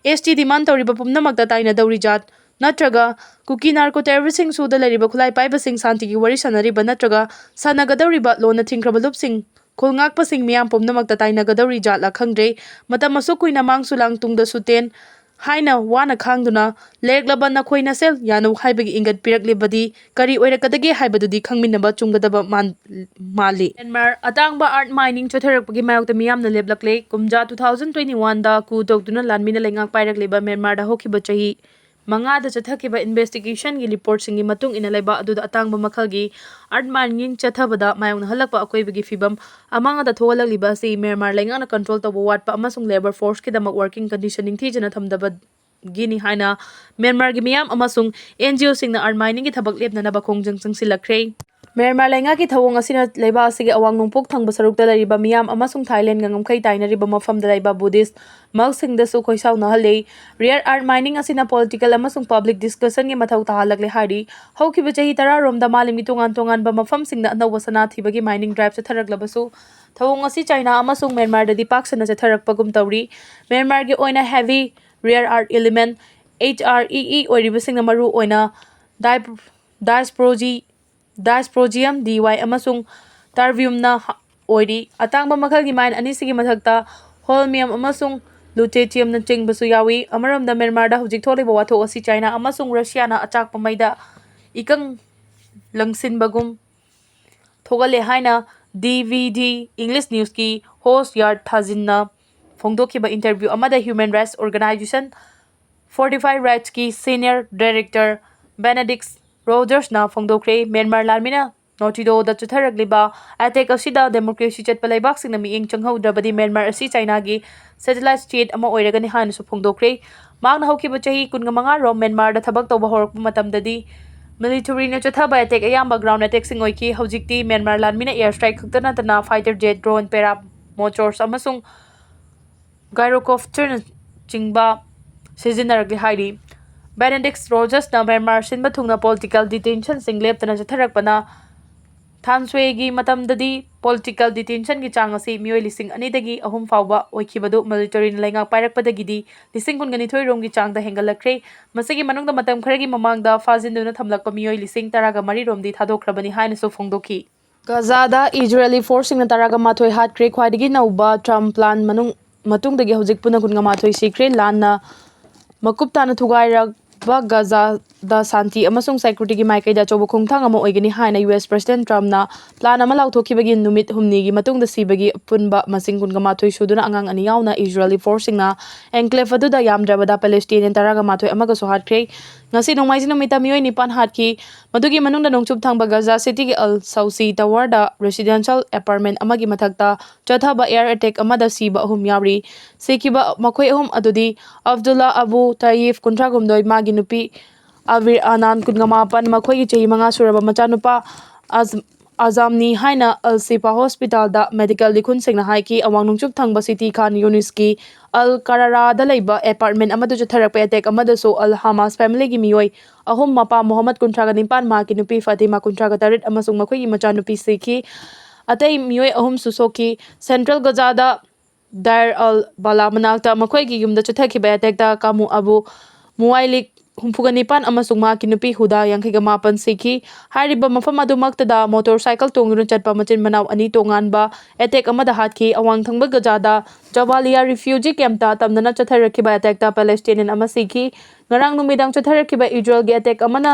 ꯑꯦꯁ ꯇꯤ ꯗꯤꯃꯥꯟ ꯇꯧꯔꯤꯕ ꯄꯨꯝꯅꯃꯛꯇ ꯇꯥꯏꯅꯗꯧꯔꯤ ꯖꯥꯠ ꯅꯠꯇ꯭ꯔꯒ ꯀꯨꯀꯤ ꯅꯥꯔꯀꯣ ꯇꯦꯔꯣꯔꯤꯁꯁꯤꯡꯁꯨꯗ ꯂꯩꯔꯤꯕ ꯈꯨꯠꯂꯥꯏ ꯄꯥꯏꯕꯁꯤꯡ ꯁꯥꯟꯇꯤꯒꯤ ꯋꯥꯔꯤ ꯁꯥꯟꯅꯔꯤꯕ ꯅꯠꯇ꯭ꯔꯒ ꯁꯥꯟꯅꯒꯗꯧꯔꯤꯕ ꯂꯣꯟꯅ ꯊꯤꯡꯈ꯭ꯔꯕ ꯂꯨꯞꯁꯤꯡ, ꯈꯨꯜ ꯉꯥꯛꯄꯁꯤꯡ ꯃꯤꯌꯥꯝ ꯄꯨꯝꯅꯃꯛꯇ ꯇꯥꯏꯅꯒꯗꯧꯔꯤ ꯖꯥꯠꯂꯥ ꯈꯪꯗ꯭ꯔꯦ꯫ ꯃꯇꯝ ꯑꯁꯨꯛ ꯀꯨꯏꯅ ꯃꯥꯡꯁꯨ ꯂꯥꯡ ꯇꯨꯡꯗꯁꯨ ꯇꯦꯟ ꯍꯥꯏꯅ ꯋꯥꯅ ꯈꯥꯡꯗꯨꯅ ꯂꯩꯔꯛꯂꯕ ꯅꯈꯣꯏ ꯅꯁꯦꯜ ꯌꯥꯅꯧ ꯍꯥꯏꯕꯒꯤ ꯏꯪꯒꯠ ꯄꯤꯔꯛꯂꯤꯕꯗꯤ ꯀꯔꯤ ꯑꯣꯏꯔꯛꯀꯗꯒꯦ ꯍꯥꯏꯕꯗꯨꯗꯤ ꯈꯪꯃꯤꯟꯅꯕ ꯆꯨꯝꯒꯗꯕ ꯃꯥꯟ-, ꯃꯥꯜꯂꯤ꯫ ꯃ꯭ꯌꯥꯟꯃꯥꯔ ꯑꯇꯥꯡꯕ ꯑꯥꯔꯠ ꯃꯥꯏꯅꯤꯡ ꯆꯠꯊꯔꯛꯄꯒꯤ ꯃꯥꯌꯣꯛꯇ ꯃꯤꯌꯥꯝꯅ ꯂꯦꯞꯂꯛꯂꯦ꯫ ꯀꯨꯝꯖꯥ two thousand twenty one ꯗ coup ꯇꯧꯗꯨꯅ ꯂꯥꯟꯃꯤꯅ ꯂꯩꯉꯥꯛ ꯄꯥꯏꯔꯛꯂꯤꯕ ꯃ꯭ꯌꯥꯟꯃꯥꯔꯗ ꯍꯧꯈꯤꯕ ꯆꯍꯤ ꯃꯉꯥꯗ ꯆꯠꯊꯈꯤꯕ ꯏꯟꯚꯦꯁꯇꯤꯒꯦꯁꯟꯒꯤ ꯔꯤꯄꯣꯔꯠꯁꯤꯡꯒꯤ ꯃꯇꯨꯡ ꯏꯟꯅ ꯂꯩꯕꯥꯛ ꯑꯗꯨꯗ ꯑꯇꯥꯡꯕ ꯃꯈꯜꯒꯤ ꯑꯥꯔꯠ ꯃꯥꯏꯅꯤꯡ ꯆꯠꯊꯕꯗ ꯃꯥꯌꯣꯛꯅꯍꯜꯂꯛꯄ ꯑꯀꯣꯏꯕꯒꯤ ꯐꯤꯕꯝ ꯑꯃꯥꯡ ꯑꯇꯥ ꯊꯣꯛꯍꯜꯂꯛꯂꯤꯕ ꯑꯁꯤ ꯃ꯭ꯌꯥꯟꯃꯥꯔ ꯂꯩꯉꯥꯛꯅ ꯀꯟꯇ꯭ꯔꯣꯜ ꯇꯧꯕ ꯋꯥꯠꯄ ꯑꯃꯁꯨꯡ ꯂꯦꯕꯔ ꯐꯣꯔꯁꯀꯤꯗꯃꯛ ꯋꯥꯔꯀꯤꯡ ꯀꯟꯗꯤꯁꯟ ꯅꯤꯡꯊꯤꯖꯅ ꯊꯝꯗꯕꯒꯤꯅꯤ ꯍꯥꯏꯅ ꯃ꯭ꯌꯥꯟꯃꯥꯔꯒꯤ ꯃꯤꯌꯥꯝ ꯑꯃꯁꯨꯡ ꯑꯦꯟ ꯖꯤ ꯑꯣꯁꯤꯡꯅ ꯑꯥꯔꯠ ꯃꯥꯏꯅꯤꯡꯒꯤ ꯊꯕꯛ ꯂꯦꯞꯅꯅꯕ ꯈꯣꯡꯖꯪ ꯆꯪꯁꯤꯜꯂꯛꯈ꯭ꯔꯦ꯫ ꯃ꯭ꯌꯥꯟꯃꯥꯔ ꯂꯩꯉꯥꯛꯀꯤ ꯊꯧꯑꯣꯡ ꯑꯁꯤꯅ ꯂꯩꯕꯥꯛ ꯑꯁꯤꯒꯤ ꯑꯋꯥꯡ ꯅꯣꯡꯄꯣꯛ ꯊꯪꯕ ꯁꯔꯨꯛꯇ ꯂꯩꯔꯤꯕ ꯃꯤꯌꯥꯝ ꯑꯃꯁꯨꯡ ꯊꯥꯏꯂꯦꯟꯒ ꯉꯝꯈꯩ ꯇꯥꯏꯅꯔꯤꯕ ꯃꯐꯝꯗ ꯂꯩꯕ ꯕꯨꯙꯤꯁ ꯃꯪꯁꯤꯡꯗꯁꯨ ꯈꯣꯏꯁꯥꯎꯅꯍꯜꯂꯤ꯫ ꯔꯦꯌꯔ ꯑꯥꯔꯠ ꯃꯥꯏꯅꯤꯡ ꯑꯁꯤꯅ ꯄꯣꯂꯤꯇꯤꯀꯦꯜ ꯑꯃꯁꯨꯡ ꯄꯕ꯭ꯂꯤꯛ ꯗꯤꯁꯀꯁꯟꯒꯤ ꯃꯊꯧ ꯇꯥꯍꯜꯂꯛꯂꯦ ꯍꯥꯏꯔꯤ꯫ ꯍꯧꯈꯤꯕ ꯆꯍꯤ ꯇꯔꯥꯔꯣꯝꯗ ꯃꯥꯂꯦꯝꯒꯤ ꯇꯣꯉꯥꯟ ꯇꯣꯉꯥꯟꯕ ꯃꯐꯝꯁꯤꯡꯗ ꯑꯅꯧꯕ ꯁꯅꯥ ꯊꯤꯕꯒꯤ ꯃꯥꯏꯅꯤꯡ ꯗ꯭ꯔꯥꯏꯚ ꯆꯠꯊꯔꯛꯂꯕꯁꯨ, ꯊꯧꯑꯣꯡ ꯑꯁꯤ ꯆꯥꯏꯅꯥ ꯑꯃꯁꯨꯡ ꯃ꯭ꯌꯥꯟꯃꯥꯔꯗꯗꯤ ꯄꯥꯛ ꯁꯟꯅ ꯆꯠꯊꯔꯛꯄꯒꯨꯝ ꯇꯧꯔꯤ꯫ ꯃ꯭ꯌꯥꯟꯃꯥꯔꯒꯤ ꯑꯣꯏꯅ heavy rare earth element, H R E E, ꯑꯣꯏꯔꯤꯕꯁꯤꯡꯅ ꯃꯔꯨ ꯑꯣꯏꯅ ꯗꯥꯏꯁꯄ꯭ꯔꯣꯖꯤ ꯗꯥꯏꯁꯄ꯭ꯔꯣꯖꯤꯌꯝ ꯗꯤ ꯋꯥꯏ ꯑꯃꯁꯨꯡ ꯇꯥꯔꯕꯤꯌꯝꯅ ꯍ-, ꯑꯣꯏꯔꯤ꯫ ꯑꯇꯥꯡꯕ ꯃꯈꯜꯒꯤ ꯃꯥꯏꯟ ꯑꯅꯤꯁꯤꯒꯤ ꯃꯊꯛꯇ ꯍꯣꯜꯃꯤꯌꯝ ꯑꯃꯁꯨꯡ ꯂꯨꯇꯦꯁꯤꯌꯝꯅꯆꯤꯡꯕꯁꯨ ꯌꯥꯎꯏ꯫ ꯑꯃꯔꯣꯝꯗ, ꯃ꯭ꯌꯥꯟꯃꯥꯔꯗ ꯍꯧꯖꯤꯛ ꯊꯣꯛꯂꯤꯕ ꯋꯥꯊꯣꯛ ꯑꯁꯤ ꯆꯥꯏꯅꯥ ꯑꯃꯁꯨꯡ ꯔꯁꯤꯌꯥꯅ ꯑꯆꯥꯛꯄ ꯃꯩꯗ ꯏꯀꯪ ꯂꯪꯁꯤꯟꯕꯒꯨꯝ ꯊꯣꯛꯍꯜꯂꯦ ꯍꯥꯏꯅ D V D English News ꯀꯤ ꯍꯣꯁ ꯌꯥꯔꯠ ꯊꯥꯖꯤꯟꯅ ꯐꯣꯡꯗꯣꯛꯈꯤꯕ ꯏꯟꯇꯔꯚ꯭ꯌꯨ ꯑꯃꯗ human rights organisation Fortify Rights ꯀꯤ ꯁꯤꯅꯤꯌꯔ ꯗꯥꯏꯔꯦꯛꯇꯔ ꯕꯦꯅꯦꯗꯤꯛꯁ ꯔꯣꯖꯔꯁꯅ ꯐꯣꯡꯗꯣꯛꯈ꯭ꯔꯦ꯫ ꯃ꯭ꯌꯥꯟꯃꯥꯔ ꯂꯥꯟꯃꯤꯅ ꯅꯣꯇꯤꯗꯣꯗ ꯆꯠꯊꯔꯛꯂꯤꯕ ꯑꯦꯇꯦꯛ ꯑꯁꯤꯗ ꯗꯦꯃꯣꯀ꯭ꯔꯦꯁꯤ ꯆꯠꯄ ꯂꯩꯕꯥꯛꯁꯤꯡꯅ ꯃꯤꯠꯌꯦꯡ ꯆꯪꯍꯧꯗ꯭ꯔꯕꯗꯤ ꯃ꯭ꯌꯥꯟꯃꯥꯔ ꯑꯁꯤ ꯆꯥꯏꯅꯥꯒꯤ ꯁꯦꯇꯦꯂꯥꯏꯠ ꯁ꯭ꯇꯦꯠ ꯑꯃ ꯑꯣꯏꯔꯒꯅꯤ ꯍꯥꯏꯅꯁꯨ ꯐꯣꯡꯗꯣꯛꯈ꯭ꯔꯦ꯫ ꯃꯍꯥꯛꯅ ꯍꯧꯈꯤꯕ ꯆꯍꯤ ꯀꯨꯟꯃꯉꯥ ꯔꯣꯝ ꯃ꯭ꯌꯥꯟꯃꯥꯔꯗ ꯊꯕꯛ ꯇꯧꯕ ꯍꯧꯔꯛꯄ ꯃꯇꯝꯗꯗꯤ ꯃꯤꯂꯤꯇꯔꯤꯅ ꯆꯠꯊꯕ ꯑꯦꯇꯦꯛ ꯑꯌꯥꯝꯕ ꯒ꯭ꯔꯥꯎꯟ ꯑꯦꯇꯦꯛꯁꯤꯡ ꯑꯣꯏꯈꯤ꯫ ꯍꯧꯖꯤꯛꯇꯤ ꯃ꯭ꯌꯥꯟꯃꯥꯔ ꯂꯥꯟꯃꯤꯅ ꯑꯦꯌꯔ ꯁ꯭ꯇ꯭ꯔꯥꯏꯛ ꯈꯛꯇ ꯅꯠꯇꯅ ꯐꯥꯏꯇꯔ ꯖꯦꯠ, ꯗ꯭ꯔꯣꯟ, ꯄꯦꯔꯥ ꯃꯣꯆꯣꯔꯁ ꯑꯃꯁꯨꯡ ꯒꯥꯏꯔꯣꯀꯣꯞꯇꯔꯅꯆꯤꯡꯕ ꯁꯤꯖꯤꯟꯅꯔꯛꯂꯦ ꯍꯥꯏꯔꯤ꯫ ꯕꯦꯅꯦꯗꯤꯛꯁ ꯔꯣꯖꯔꯁꯅ ꯃ꯭ꯌꯥꯟꯃꯥꯔ ꯁꯤꯟꯕ ꯊꯨꯡꯅ ꯄꯣꯂꯤꯇꯤꯀꯦꯜ ꯗꯤꯇꯦꯟꯁꯟꯁꯤꯡ ꯂꯦꯞꯇꯅ ꯆꯠꯊꯔꯛꯄꯅ ꯊꯥꯟꯁꯨꯋꯦꯒꯤ ꯃꯇꯝꯗꯗꯤ ꯄꯣꯂꯤꯇꯤꯀꯦꯜ ꯗꯤꯇꯦꯟꯁꯟꯒꯤ ꯆꯥꯡ ꯑꯁꯤ ꯃꯤꯑꯣꯏ ꯂꯤꯁꯤꯡ ꯑꯅꯤꯗꯒꯤ ꯑꯍꯨꯝ ꯐꯥꯎꯕ ꯑꯣꯏꯈꯤꯕꯗꯨ ꯃꯤꯂꯤꯇꯔꯤꯅ ꯂꯩꯉꯥꯛ ꯄꯥꯏꯔꯛꯄꯗꯒꯤꯗꯤ ꯂꯤꯁꯤꯡ ꯀꯨꯟꯒ ꯅꯤꯊꯣꯏ ꯔꯣꯝꯒꯤ ꯆꯥꯡꯗ ꯍꯦꯟꯒꯠꯂꯛꯈ꯭ꯔꯦ꯫ ꯃꯁꯤꯒꯤ ꯃꯅꯨꯡꯗ ꯃꯇꯝ ꯈꯔꯒꯤ ꯃꯃꯥꯡꯗ ꯐꯥꯖꯤꯟꯗꯨꯅ ꯊꯝꯂꯛꯄ ꯃꯤꯑꯣꯏ ꯂꯤꯁꯤꯡ ꯇꯔꯥꯒ ꯃꯔꯤ ꯔꯣꯝꯗꯤ ꯊꯥꯗꯣꯛꯈ꯭ꯔꯕꯅꯤ ꯍꯥꯏꯅꯁꯨ ꯐꯣꯡꯗꯣꯛꯈꯤ꯫ ꯒꯖꯥꯗ ꯏꯖꯔꯦꯂꯤ ꯐꯣꯔꯁꯁꯤꯡꯅ ꯇꯔꯥꯒ ꯃꯥꯊꯣꯏ ꯍꯥꯠꯈ꯭ꯔꯦ꯫ ꯈ꯭ꯋꯥꯏꯗꯒꯤ ꯅꯧꯕ ꯇ꯭ꯔꯝꯞ ꯄ꯭ꯂꯥꯟ ꯃꯅꯨꯡ ꯃꯇꯨꯡꯗꯒꯤ ꯍꯧꯖꯤꯛ ꯄꯨꯟꯅ ꯀꯨꯟꯒ ꯃꯥꯊꯣꯏ ꯁꯤꯈ꯭ꯔꯦ꯫ ꯂꯥꯟꯅ ꯃꯀꯨꯞ ꯇꯥꯅ ꯊꯨꯒꯥꯏꯔꯛꯄ ꯒꯖꯥꯗ ꯁꯥꯟꯇꯤ ꯑꯃꯁꯨꯡ ꯁꯦꯀ꯭ꯌꯨꯔꯤꯇꯤꯒꯤ ꯃꯥꯏꯀꯩꯗ ꯑꯆꯧꯕ ꯈꯣꯡꯊꯥꯡ ꯑꯃ ꯑꯣꯏꯒꯅꯤ ꯍꯥꯏꯅ ꯌꯨ ꯑꯦꯁ ꯄ꯭ꯔꯁꯤꯗꯦꯟꯠ ꯇ꯭ꯔꯝꯞꯅ ꯄ꯭ꯂꯥꯟ ꯑꯃ ꯂꯥꯎꯊꯣꯛꯈꯤꯕꯒꯤ ꯅꯨꯃꯤꯠ ꯍꯨꯝꯅꯤꯒꯤ ꯃꯇꯨꯡꯗ ꯁꯤꯕꯒꯤ ꯑꯄꯨꯟꯕ ꯃꯁꯤꯡ ꯀꯨꯟꯒ ꯃꯥꯊꯣꯏ ꯁꯨꯗꯨꯅ ꯑꯉꯥꯡ ꯑꯅꯤ ꯌꯥꯎꯅ ꯏꯖꯔꯦꯂꯤ ꯐꯣꯔꯁꯁꯤꯡꯅ ꯑꯦꯟꯀ꯭ꯂꯦꯚ ꯑꯗꯨꯗ ꯌꯥꯝꯗ꯭ꯔꯕꯗ ꯄꯦꯂꯦꯁꯇꯤꯅꯤꯌꯟ ꯇꯔꯥꯒ ꯃꯥꯊꯣꯏ ꯑꯃꯒꯁꯨ ꯍꯥꯠꯈ꯭ꯔꯦ꯫ ꯉꯁꯤ ꯅꯣꯡꯃꯥꯏꯖꯤꯡ ꯅꯨꯃꯤꯠꯇ ꯃꯤꯑꯣꯏ ꯅꯤꯄꯥꯟ ꯍꯥꯠꯈꯤ꯫ ꯃꯗꯨꯒꯤ ꯃꯅꯨꯡꯗ ꯅꯣꯡꯆꯨꯞ ꯊꯪꯕ ꯒꯖꯥ ꯁꯤꯇꯤꯒꯤ ꯑꯜ ꯁꯧꯁꯤ ꯇꯋꯔꯗ ꯔꯦꯁꯤꯗꯦꯟꯁꯤꯌꯦꯜ ꯑꯦꯄꯥꯔꯠꯃꯦꯟꯠ ꯑꯃꯒꯤ ꯃꯊꯛꯇ ꯆꯠꯊꯕ ꯑꯦꯌꯔ ꯑꯦꯇꯦꯛ ꯑꯃꯗ ꯁꯤꯕ ꯑꯍꯨꯝ ꯌꯥꯎꯔꯤ꯫ ꯁꯤꯈꯤꯕ ꯃꯈꯣꯏ ꯑꯍꯨꯝ ꯑꯗꯨꯗꯤ ꯑꯕꯗꯨꯜꯂꯥ ꯑꯕꯨ ꯇꯌꯤꯐ, ꯀꯨꯟꯊ꯭ꯔꯥꯍꯨꯝꯗꯣꯏ, ꯃꯥꯒꯤ ꯅꯨꯄꯤ ꯑꯕꯤꯔ ꯑꯅꯥꯟ, ꯀꯨꯟꯃꯥꯄꯟ, ꯃꯈꯣꯏꯒꯤ ꯆꯍꯤ ꯃꯉꯥ ꯁꯨꯔꯕ ꯃꯆꯥꯅꯨꯄꯥ ꯑꯖ-, ꯑꯖꯥꯝꯅꯤ ꯍꯥꯏꯅ ꯑꯜ ꯁꯤꯐꯥ ꯍꯣꯁꯄꯤꯇꯥꯜꯗ ꯃꯦꯗꯤꯀꯦꯜ ꯂꯤꯈꯨꯟꯁꯤꯡꯅ ꯍꯥꯏꯈꯤ꯫ ꯑꯋꯥꯡ ꯅꯣꯡꯆꯨꯞ ꯊꯪꯕ ꯁꯤꯇꯤ ꯈꯥꯟ ꯌꯨꯅꯤꯁꯀꯤ ꯑꯜ ꯀꯔꯥꯔꯥꯗ ꯂꯩꯕ ꯑꯦꯄꯥꯔꯠꯃꯦꯟꯠ ꯑꯃꯗ ꯆꯠꯊꯔꯛꯄ ꯑꯦꯇꯦꯛ ꯑꯃꯗꯁꯨ ꯑꯜ ꯍꯃꯥꯁ ꯐꯦꯃꯤꯂꯤꯒꯤ ꯃꯤꯑꯣꯏ ꯑꯍꯨꯝ, ꯃꯄꯥ ꯃꯣꯍꯝꯃꯗ, ꯀꯨꯟꯊ꯭ꯔꯥꯒ ꯅꯤꯄꯥꯟ, ꯃꯍꯥꯛꯀꯤ ꯅꯨꯄꯤ ꯐꯥꯇꯤꯃꯥ, ꯀꯨꯟꯊ꯭ꯔꯥꯒ ꯇꯔꯦꯠ, ꯑꯃꯁꯨꯡ ꯃꯈꯣꯏꯒꯤ ꯃꯆꯥꯅꯨꯄꯤ ꯁꯤꯈꯤ꯫ ꯑꯇꯩ ꯃꯤꯑꯣꯏ ꯑꯍꯨꯝꯁꯨ ꯁꯣꯛꯈꯤ꯫ ꯁꯦꯟꯇ꯭ꯔꯦꯜ ꯒꯖꯥꯗ ꯗꯥꯏꯔ ꯑꯜ ꯕꯂꯥ ꯃꯅꯥꯛꯇ ꯃꯈꯣꯏꯒꯤ ꯌꯨꯝꯗ ꯆꯠꯊꯈꯤꯕ ꯑꯦꯇꯦꯛꯇ ꯀꯥꯃꯨ ꯑꯕꯨ ꯃꯨꯋꯥꯏꯂꯤꯛ, ꯍꯨꯝꯐꯨꯒ ꯅꯤꯄꯥꯟ, ꯑꯃꯁꯨꯡ ꯃꯍꯥꯛꯀꯤ ꯅꯨꯄꯤ ꯍꯨꯗꯥ, ꯌꯥꯡꯈꯩꯒ ꯃꯥꯄꯟ, ꯁꯤꯈꯤ꯫ ꯍꯥꯏꯔꯤꯕ ꯃꯐꯝ ꯑꯗꯨꯃꯛꯇꯗ ꯃꯣꯇꯣꯔ ꯁꯥꯏꯀꯜ ꯇꯣꯡꯗꯨꯅ ꯆꯠꯄ ꯃꯆꯤꯟ ꯃꯅꯥꯎ ꯑꯅꯤ ꯇꯣꯉꯥꯟꯕ ꯑꯦꯇꯦꯛ ꯑꯃꯗ ꯍꯥꯠꯈꯤ꯫ ꯑꯋꯥꯡ ꯊꯪꯕ ꯒꯖꯥꯗ ꯖꯕꯥꯂꯤꯌꯥ ꯔꯤꯐ꯭ꯌꯨꯖꯤ ꯀꯦꯝꯞꯇ ꯇꯝꯅꯅ ꯆꯠꯊꯔꯛꯈꯤꯕ ꯑꯦꯇꯦꯛꯇ ꯄꯦꯂꯦꯁꯇꯤꯅꯤꯌꯟ ꯑꯃ ꯁꯤꯈꯤ꯫ ꯉꯔꯥꯡ ꯅꯨꯃꯤꯗꯥꯡ ꯆꯠꯊꯔꯛꯈꯤꯕ ꯏꯖꯔꯦꯜꯒꯤ ꯑꯦꯇꯦꯛ ꯑꯃꯅ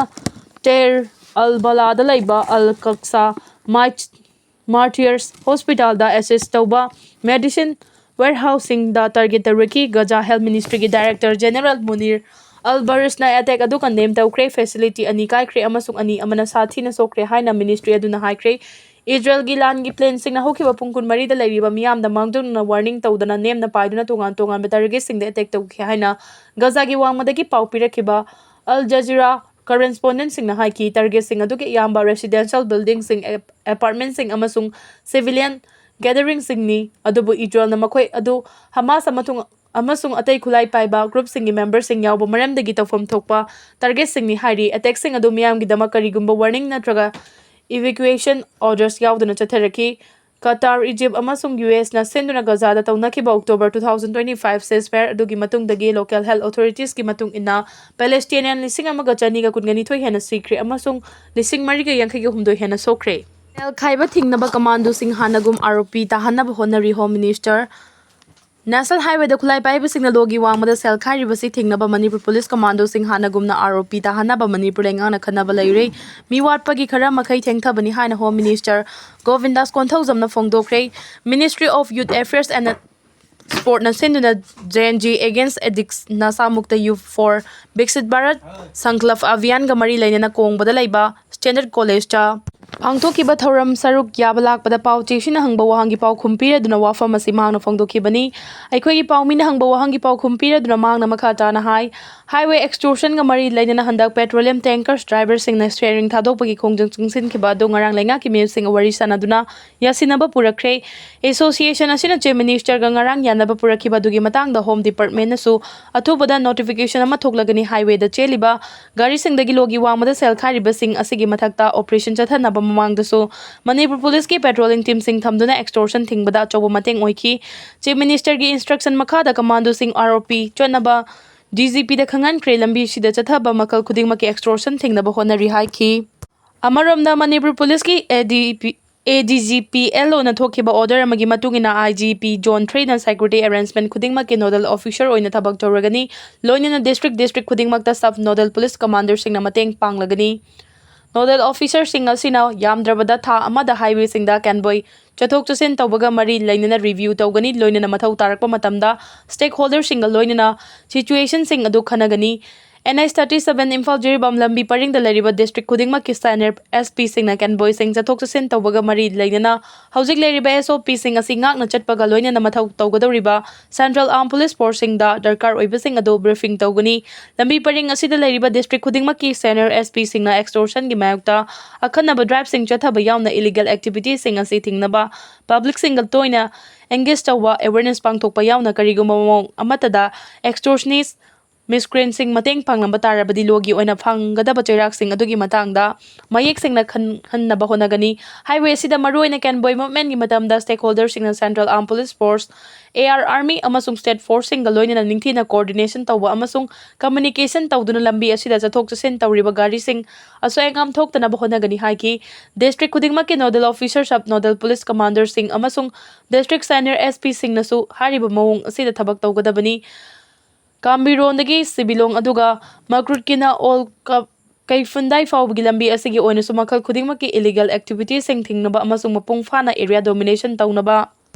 ꯇꯦꯔ ꯑꯜ ꯕꯂꯥꯗ ꯂꯩꯕ ꯑꯜ ꯀꯛꯁꯥ ꯃꯥꯏꯆ ꯃꯥꯔꯇꯤꯌꯔꯁ ꯍꯣꯁꯄꯤꯇꯥꯜꯗ ꯑꯦꯁꯦꯁ ꯇꯧꯕ ꯃꯦꯗꯤꯁꯤꯟ ꯋꯦꯌꯔꯍꯥꯎꯁꯁꯤꯡꯗ ꯇꯥꯔꯒꯦꯠ ꯇꯧꯔꯛꯈꯤ꯫ ꯒꯖꯥ ꯍꯦꯜꯊ ꯃꯤꯅꯤꯁꯇ꯭ꯔꯤꯒꯤ ꯗꯥꯏꯔꯦꯛꯇꯔ ꯖꯦꯅꯔꯦꯜ ꯃꯨꯅꯤꯔ ꯑꯜ ꯕꯔꯤꯁꯅ ꯑꯦꯇꯦꯛ ꯑꯗꯨ ꯀꯟꯗꯦꯝ ꯇꯧꯈ꯭ꯔꯦ꯫ ꯐꯦꯁꯤꯂꯤꯇꯤ ꯑꯅꯤ ꯀꯥꯏꯈ꯭ꯔꯦ ꯑꯃꯁꯨꯡ ꯑꯅꯤ ꯑꯃꯅ ꯁꯥ ꯊꯤꯅ ꯁꯣꯛꯈ꯭ꯔꯦ ꯍꯥꯏꯅ ꯃꯤꯅꯤꯁꯇ꯭ꯔꯤ ꯑꯗꯨꯅ ꯍꯥꯏꯈ꯭ꯔꯦ꯫ ꯏꯖꯔꯦꯜꯒꯤ ꯂꯥꯟꯒꯤ ꯄ꯭ꯂꯦꯟꯁꯤꯡꯅ ꯍꯧꯈꯤꯕ ꯄꯨꯡ ꯀꯨꯟꯃꯔꯤꯗ ꯂꯩꯔꯤꯕ ꯃꯤꯌꯥꯝꯗ ꯃꯥꯡꯖꯧꯅꯅ ꯋꯥꯔꯅꯤꯡ ꯇꯧꯗꯅ ꯅꯦꯝꯅ ꯄꯥꯏꯗꯨꯅ ꯇꯣꯉꯥꯟ ꯇꯣꯉꯥꯟꯕ ꯇꯥꯔꯒꯦꯠꯁꯤꯡꯗ ꯑꯦꯇꯦꯛ ꯇꯧꯈꯤ ꯍꯥꯏꯅ ꯒꯖꯥꯒꯤ ꯋꯥꯡꯃꯗꯒꯤ ꯄꯥꯎ ꯄꯤꯔꯛꯈꯤꯕ ꯑꯜ ꯖꯖꯤꯔꯥ ꯀꯔꯦꯁꯄꯣꯟꯗꯦꯟꯠꯁꯤꯡꯅ ꯍꯥꯏꯈꯤ꯫ ꯇꯥꯔꯒꯦꯠꯁꯤꯡ ꯑꯗꯨꯒꯤ ꯑꯌꯥꯝꯕ ꯔꯦꯁꯤꯗꯦꯟꯁꯤꯌꯦꯜ ꯕꯤꯜꯗꯤꯡꯁꯤꯡ, ꯑꯦꯞ-, ꯑꯦꯄꯥꯔꯠꯃꯦꯟꯠꯁꯤꯡ ꯑꯃꯁꯨꯡ ꯁꯤꯚꯤꯂꯤꯌꯟ ꯒꯦꯗꯔꯤꯡꯁꯤꯡꯅꯤ, ꯑꯗꯨꯕꯨ ꯏꯖꯔꯦꯜꯅ ꯃꯈꯣꯏ ꯑꯗꯨ ꯍꯃꯥꯁ ꯑꯃꯁꯨꯡ ꯑꯃꯁꯨꯡ ꯑꯇꯩ ꯈꯨꯠꯂꯥꯏ ꯄꯥꯏꯕ ꯒ꯭ꯔꯨꯞꯁꯤꯡꯒꯤ ꯃꯦꯝꯕꯔꯁꯤꯡ ꯌꯥꯎꯕ ꯃꯔꯝꯗꯒꯤ ꯇꯧꯐꯝ ꯊꯣꯛꯄ ꯇꯥꯔꯒꯦꯠꯁꯤꯡꯅꯤ ꯍꯥꯏꯔꯤ꯫ ꯑꯦꯇꯦꯛꯁꯤꯡ ꯑꯗꯨ ꯃꯤꯌꯥꯝꯒꯤꯗꯃꯛ ꯀꯔꯤꯒꯨꯝꯕ ꯋꯥꯔꯅꯤꯡ ꯅꯠꯇ꯭ꯔꯒ ꯏꯚꯦꯀ꯭ꯌꯨꯑꯦꯁꯟ ꯑꯣꯔꯗꯔꯁ ꯌꯥꯎꯗꯅ ꯆꯠꯊꯔꯛꯈꯤ꯫ ꯀꯇꯥꯔ, ꯏꯖꯤꯞ ꯑꯃꯁꯨꯡ ꯌꯨ ꯑꯦꯁꯅ ꯁꯤꯟꯗꯨꯅ ꯒꯖꯥꯗ ꯇꯧꯅꯈꯤꯕ October two thousand twenty five ceasefire ꯑꯗꯨꯒꯤ ꯃꯇꯨꯡꯗꯒꯤ local health authoritiesꯀꯤ ꯃꯇꯨꯡ ꯏꯟꯅ Palestinian ꯂꯤꯁꯤꯡ ꯑꯃꯒ ꯆꯅꯤꯒ ꯀꯨꯟꯒ ꯅꯤꯊꯣꯏ ꯍꯦꯟꯅ ꯁꯤꯈ꯭ꯔꯦ ꯑꯃꯁꯨꯡ ꯂꯤꯁꯤꯡ ꯃꯔꯤꯒ ꯌꯥꯡꯈꯩꯒ ꯍꯨꯝꯗꯣꯏ ꯍꯦꯟꯅ ꯁꯣꯛꯈ꯭ꯔꯦ꯫ ꯁꯦꯜ ꯈꯥꯏꯕ ꯊꯤꯡꯅꯕ ꯀꯃꯥꯟꯗꯣꯁꯤꯡ ꯍꯥꯟꯅꯒꯨꯝ ꯑꯥꯔꯣꯄꯤ ꯇꯥꯍꯟꯅꯕ ꯍꯣꯠꯅꯔꯤ꯫ Home Minister National Highwayꯗ ꯈꯨꯠꯂꯥꯏ ꯄꯥꯏꯕꯁꯤꯡꯅ ꯂꯣꯒꯤ ꯋꯥꯡꯃꯗ ꯁꯦꯜ ꯈꯥꯏꯔꯤꯕꯁꯤ ꯊꯤꯡꯅꯕ ꯃꯅꯤꯄꯨꯔ ꯄꯨꯂꯤꯁ ꯀꯃꯥꯟꯗꯣꯁꯤꯡ ꯍꯥꯟꯅꯒꯨꯝꯅ ꯑꯥꯔꯣꯄꯤ ꯇꯥꯍꯟꯅꯕ ꯃꯅꯤꯄꯨꯔ ꯂꯩꯉꯥꯛꯅ ꯈꯟꯅꯕ ꯂꯩꯔꯦ꯫ ꯃꯤ ꯋꯥꯠꯄꯒꯤ ꯈꯔ ꯃꯈꯩ ꯊꯦꯡꯊꯕꯅꯤ ꯍꯥꯏꯅ Home Minister ꯒꯣꯕꯤꯟꯗꯥꯁ ꯀꯣꯟꯊꯧꯖꯝꯅ ꯐꯣꯡꯗꯣꯛꯈ꯭ꯔꯦ꯫ Ministry of Youth Affairs and Sportꯅ ꯁꯤꯟꯗꯨꯅ Gen Z Against Addicts, Nasha Mukta Youth for Viksit Bharat Sankalp Abhiyanꯒ ꯃꯔꯤ ꯂꯩꯅꯅ ꯀꯣꯡꯕꯗ ꯂꯩꯕ Standard Collegeꯇ ꯄꯥꯡꯊꯣꯛꯈꯤꯕ ꯊꯧꯔꯝ ꯁꯔꯨꯛ ꯌꯥꯕ ꯂꯥꯛꯄꯗ ꯄꯥꯎ ꯆꯦꯁꯤꯅ ꯍꯪꯕ ꯋꯥꯍꯪꯒꯤ ꯄꯥꯎꯈꯨꯝ ꯄꯤꯔꯗꯨꯅ ꯋꯥꯐꯝ ꯑꯁꯤ ꯃꯍꯥꯛꯅ ꯐꯣꯡꯗꯣꯛꯈꯤꯕꯅꯤ꯫ ꯑꯩꯈꯣꯏꯒꯤ ꯄꯥꯎꯃꯤꯅ ꯍꯪꯕ ꯋꯥꯍꯪꯒꯤ ꯄꯥꯎꯈꯨꯝ ꯄꯤꯔꯗꯨꯅ ꯃꯍꯥꯛꯅ ꯃꯈꯥ ꯇꯥꯅ ꯍꯥꯏ, highway extortionꯒ ꯃꯔꯤ ꯂꯩꯅꯅ ꯍꯟꯗꯛ petroleum tankers driverꯁꯤꯡꯅ sharing ꯊꯥꯗꯣꯛꯄꯒꯤ ꯈꯣꯡꯖꯪ ꯆꯪꯁꯤꯟꯈꯤꯕ ꯑꯗꯨ ꯉꯔꯥꯡ ꯂꯩꯉꯥꯛꯀꯤ ꯃꯤꯑꯣꯏꯁꯤꯡꯒ ꯋꯥꯔꯤ ꯁꯥꯟꯅꯗꯨꯅ ꯌꯥꯁꯤꯟꯅꯕ ꯄꯨꯔꯛꯈ꯭ꯔꯦ꯫ Association ꯑꯁꯤꯅ Chief Ministerꯒ ꯉꯔꯥꯡ ꯌꯥꯅꯕ ꯄꯨꯔꯛꯈꯤꯕ ꯑꯗꯨꯒꯤ ꯃꯇꯥꯡꯗ Home Departmentꯅꯁꯨ ꯑꯊꯨꯕꯗ notification ꯑꯃ ꯊꯣꯛꯂꯒꯅꯤ꯫ Highwayꯗ ꯆꯦꯜꯂꯤꯕ ꯒꯥꯔꯤꯁꯤꯡꯗꯒꯤ ꯂꯣꯒꯤ ꯋꯥꯡꯃꯗ ꯁꯦꯜ ꯈꯥꯏꯔꯤꯕꯁꯤꯡ ꯑꯁꯤꯒꯤ ꯃꯊꯛꯇ operation ꯆꯠꯊꯅꯕ ꯃꯃꯥꯡꯗꯁꯨ ꯃꯅꯤꯄꯨꯔ ꯄꯨꯂꯤꯁꯀꯤ patrolling teamꯁꯤꯡ ꯊꯝꯗꯨꯅ extortion ꯊꯤꯡꯕꯗ ꯑꯆꯧꯕ ꯃꯇꯦꯡ ꯑꯣꯏꯈꯤ꯫ Chief Ministerꯒꯤ instruction ꯃꯈꯥꯗ ꯀꯃꯥꯟꯗꯣꯁꯤꯡ ꯑꯥꯔ ꯑꯣ ꯄꯤ ꯆꯠꯅꯕ ꯗꯤ ꯖꯤ ꯄꯤꯗ ꯈꯪꯍꯟꯈ꯭ꯔꯦ꯫ ꯂꯝꯕꯤꯁꯤꯗ ꯆꯠꯊꯕ ꯃꯈꯜ ꯈꯨꯗꯤꯡꯃꯛꯀꯤ extortion ꯊꯤꯡꯅꯕ ꯍꯣꯠꯅꯔꯤ ꯍꯥꯏꯈꯤ꯫ ꯑꯃꯔꯣꯝꯗ ꯃꯅꯤꯄꯨꯔ ꯄꯨꯂꯤꯁꯀꯤ ꯑꯦ ꯗꯤ ꯄꯤ, ꯑꯦ ꯗꯤ ꯖꯤ ꯄꯤ ꯑꯦꯜ ꯑꯣꯅ ꯊꯣꯛꯈꯤꯕ order ꯑꯃꯒꯤ ꯃꯇꯨꯡ ꯏꯟꯅ ꯑꯥꯏ ꯖꯤ ꯄꯤ Zone Threeꯅ security arrangement ꯈꯨꯗꯤꯡꯃꯛꯀꯤ nodal officer ꯑꯣꯏꯅ ꯊꯕꯛ ꯇꯧꯔꯒꯅꯤ꯫ ꯂꯣꯏꯅꯅ district district ꯈꯨꯗꯤꯡꯃꯛꯇ sub nodal police commanderꯁꯤꯡꯅ ꯃꯇꯦꯡ ꯄꯥꯡꯂꯒꯅꯤ꯫ Nodal officerꯁꯤꯡ ꯑꯁꯤꯅ ꯌꯥꯝꯗ꯭ꯔꯕꯗ ꯊꯥ ꯑꯃꯗ highwayꯁꯤꯡꯗ convoy ꯆꯠꯊꯣꯛ ꯆꯠꯁꯤꯟ ꯇꯧꯕꯒ ꯃꯔꯤ ꯂꯩꯅꯅ review ꯇꯧꯒꯅꯤ꯫ ꯂꯣꯏꯅꯅ ꯃꯊꯧ ꯇꯥꯔꯛꯄ ꯃꯇꯝꯗ stakeholderꯁꯤꯡꯒ ꯂꯣꯏꯅꯅ situationꯁꯤꯡ ꯑꯗꯨ ꯈꯟꯅꯒꯅꯤ꯫ N H thirty seven Imphal Jiribam ꯂꯝꯕꯤ ꯄꯔꯤꯡꯗ ꯂꯩꯔꯤꯕ ꯗꯤꯁꯇ꯭ꯔꯤꯛ ꯈꯨꯗꯤꯡꯃꯛꯀꯤ ꯁꯥꯏꯅꯔ ꯑꯦꯁ ꯄꯤꯁꯤꯡꯅ ꯀꯦꯟꯕꯣꯏꯁꯤꯡ ꯆꯠꯊꯣꯛ ꯆꯠꯁꯤꯟ ꯇꯧꯕꯒ ꯃꯔꯤ ꯂꯩꯅꯅ ꯍꯧꯖꯤꯛ ꯂꯩꯔꯤꯕ ꯑꯦꯁ ꯑꯣ ꯄꯤꯁꯤꯡ ꯑꯁꯤ ꯉꯥꯛꯅ ꯆꯠꯄꯒ ꯂꯣꯏꯅꯅ ꯃꯊꯧ ꯇꯧꯒꯗꯧꯔꯤꯕ ꯁꯦꯟꯇ꯭ꯔꯦꯜ ꯑꯥꯔꯝ ꯄꯨꯂꯤꯁ ꯐꯣꯔꯁꯁꯤꯡꯗ ꯗꯔꯀꯥꯔ ꯑꯣꯏꯕꯁꯤꯡ ꯑꯗꯨ ꯕ꯭ꯔꯤꯐꯤꯡ ꯇꯧꯒꯅꯤ꯫ ꯂꯝꯕꯤ ꯄꯔꯤꯡ ꯑꯁꯤꯗ ꯂꯩꯔꯤꯕ ꯗꯤꯁꯇ꯭ꯔꯤꯛ ꯈꯨꯗꯤꯡꯃꯛꯀꯤ ꯁꯦꯅꯤꯌꯔ ꯑꯦꯁ ꯄꯤꯁꯤꯡꯅ ꯑꯦꯛꯁꯇꯣꯔꯁꯟꯒꯤ ꯃꯥꯌꯣꯛꯇ ꯑꯈꯟꯅꯕ ꯗ꯭ꯔꯥꯏꯕꯁꯤꯡ ꯆꯠꯊꯕ ꯌꯥꯎꯅ ꯏꯂꯤꯒꯦꯜ ꯑꯦꯛꯇꯤꯚꯤꯇꯤꯁꯤꯡ ꯑꯁꯤ ꯊꯤꯡꯅꯕ ꯄꯕ꯭ꯂꯤꯛꯁꯤꯡꯒ ꯇꯣꯏꯅ ꯑꯦꯡꯒꯦꯖ ꯇꯧꯕ ꯑꯦꯋꯦꯔꯅꯦꯁ ꯄꯥꯡꯊꯣꯛꯄ ꯌꯥꯎꯅ ꯀꯔꯤꯒꯨꯝꯕ ꯃꯑꯣꯡ ꯑꯃꯠꯇꯗ ꯑꯦꯛꯁꯇꯣꯔꯁꯅꯤꯁ ꯃꯤꯁꯀ꯭ꯔꯤꯟꯁꯤꯡ ꯃꯇꯦꯡ ꯄꯥꯡꯂꯝꯕ ꯇꯥꯔꯕꯗꯤ ꯂꯣꯒꯤ ꯑꯣꯏꯅ ꯐꯪꯒꯗꯕ ꯆꯩꯔꯥꯛꯁꯤꯡ ꯑꯗꯨꯒꯤ ꯃꯇꯥꯡꯗ ꯃꯌꯦꯛ ꯁꯦꯡꯅ ꯈꯟꯍꯟꯅꯕ ꯍꯣꯠꯅꯒꯅꯤ꯫ ꯍꯥꯏꯋꯦ ꯑꯁꯤꯗ ꯃꯔꯨꯑꯣꯏꯅ ꯀꯦꯟꯕꯣꯏ ꯃꯨꯚꯃꯦꯟꯒꯤ ꯃꯇꯝꯗ ꯁ꯭ꯇꯦꯛꯍꯣꯜꯗꯔꯁꯤꯡꯅ central armed police force, A R army ꯑꯃꯁꯨꯡ ꯁ꯭ꯇꯦꯠ ꯐꯣꯔꯁꯁꯤꯡꯒ ꯂꯣꯏꯅꯅ ꯅꯤꯡꯊꯤꯅ ꯀꯣꯑꯣꯔꯗꯤꯅꯦꯁꯟ ꯇꯧꯕ ꯑꯃꯁꯨꯡ ꯀꯝꯃ꯭ꯌꯨꯅꯤꯀꯦꯁꯟ ꯇꯧꯗꯨꯅ ꯂꯝꯕꯤ ꯑꯁꯤꯗ ꯆꯠꯊꯣꯛ ꯆꯠꯁꯤꯟ ꯇꯧꯔꯤꯕ ꯒꯥꯔꯤꯁꯤꯡ ꯑꯁꯣꯏ ꯑꯉꯥꯝ ꯊꯣꯛꯇꯅꯕ ꯍꯣꯠꯅꯒꯅꯤ ꯍꯥꯏꯈꯤ꯫ ꯗꯤꯁꯇ꯭ꯔꯤꯛ ꯈꯨꯗꯤꯡꯃꯛꯀꯤ nodal officer, sub nodal police ꯀꯃꯥꯟꯗꯔꯁꯤꯡ ꯑꯃꯁꯨꯡ ꯗꯤꯁꯇ꯭ꯔꯤꯛ ꯁꯦꯅꯤꯌꯔ ꯑꯦꯁ ꯄꯤꯁꯤꯡꯅꯁꯨ ꯍꯥꯏꯔꯤꯕ ꯃꯑꯣꯡ ꯑꯁꯤꯗ ꯊꯕꯛ ꯇꯧꯒꯗꯕꯅꯤ꯫ ꯀꯥꯝꯕꯤꯔꯣꯟꯗꯒꯤ ꯁꯤꯕꯤꯂꯣꯡ ꯑꯗꯨꯒ ꯃꯀ꯭ꯔꯨꯠꯀꯤꯅ ꯑꯣꯜ ꯀ-, ꯀꯩꯐꯨꯟꯗꯥꯏ ꯐꯥꯎꯕꯒꯤ ꯂꯝꯕꯤ ꯑꯁꯤꯒꯤ ꯑꯣꯏꯅꯁꯨ ꯃꯈꯜ ꯈꯨꯗꯤꯡꯃꯛꯀꯤ ꯏꯂꯤꯒꯦꯜ ꯑꯦꯛꯇꯤꯚꯤꯇꯤꯁꯤꯡ ꯊꯤꯡꯅꯕ ꯑꯃꯁꯨꯡ ꯃꯄꯨꯡ ꯐꯥꯅ ꯑꯦꯔꯤꯌꯥ ꯗꯣꯃꯤꯅꯦꯁꯟ ꯇꯧꯅꯕ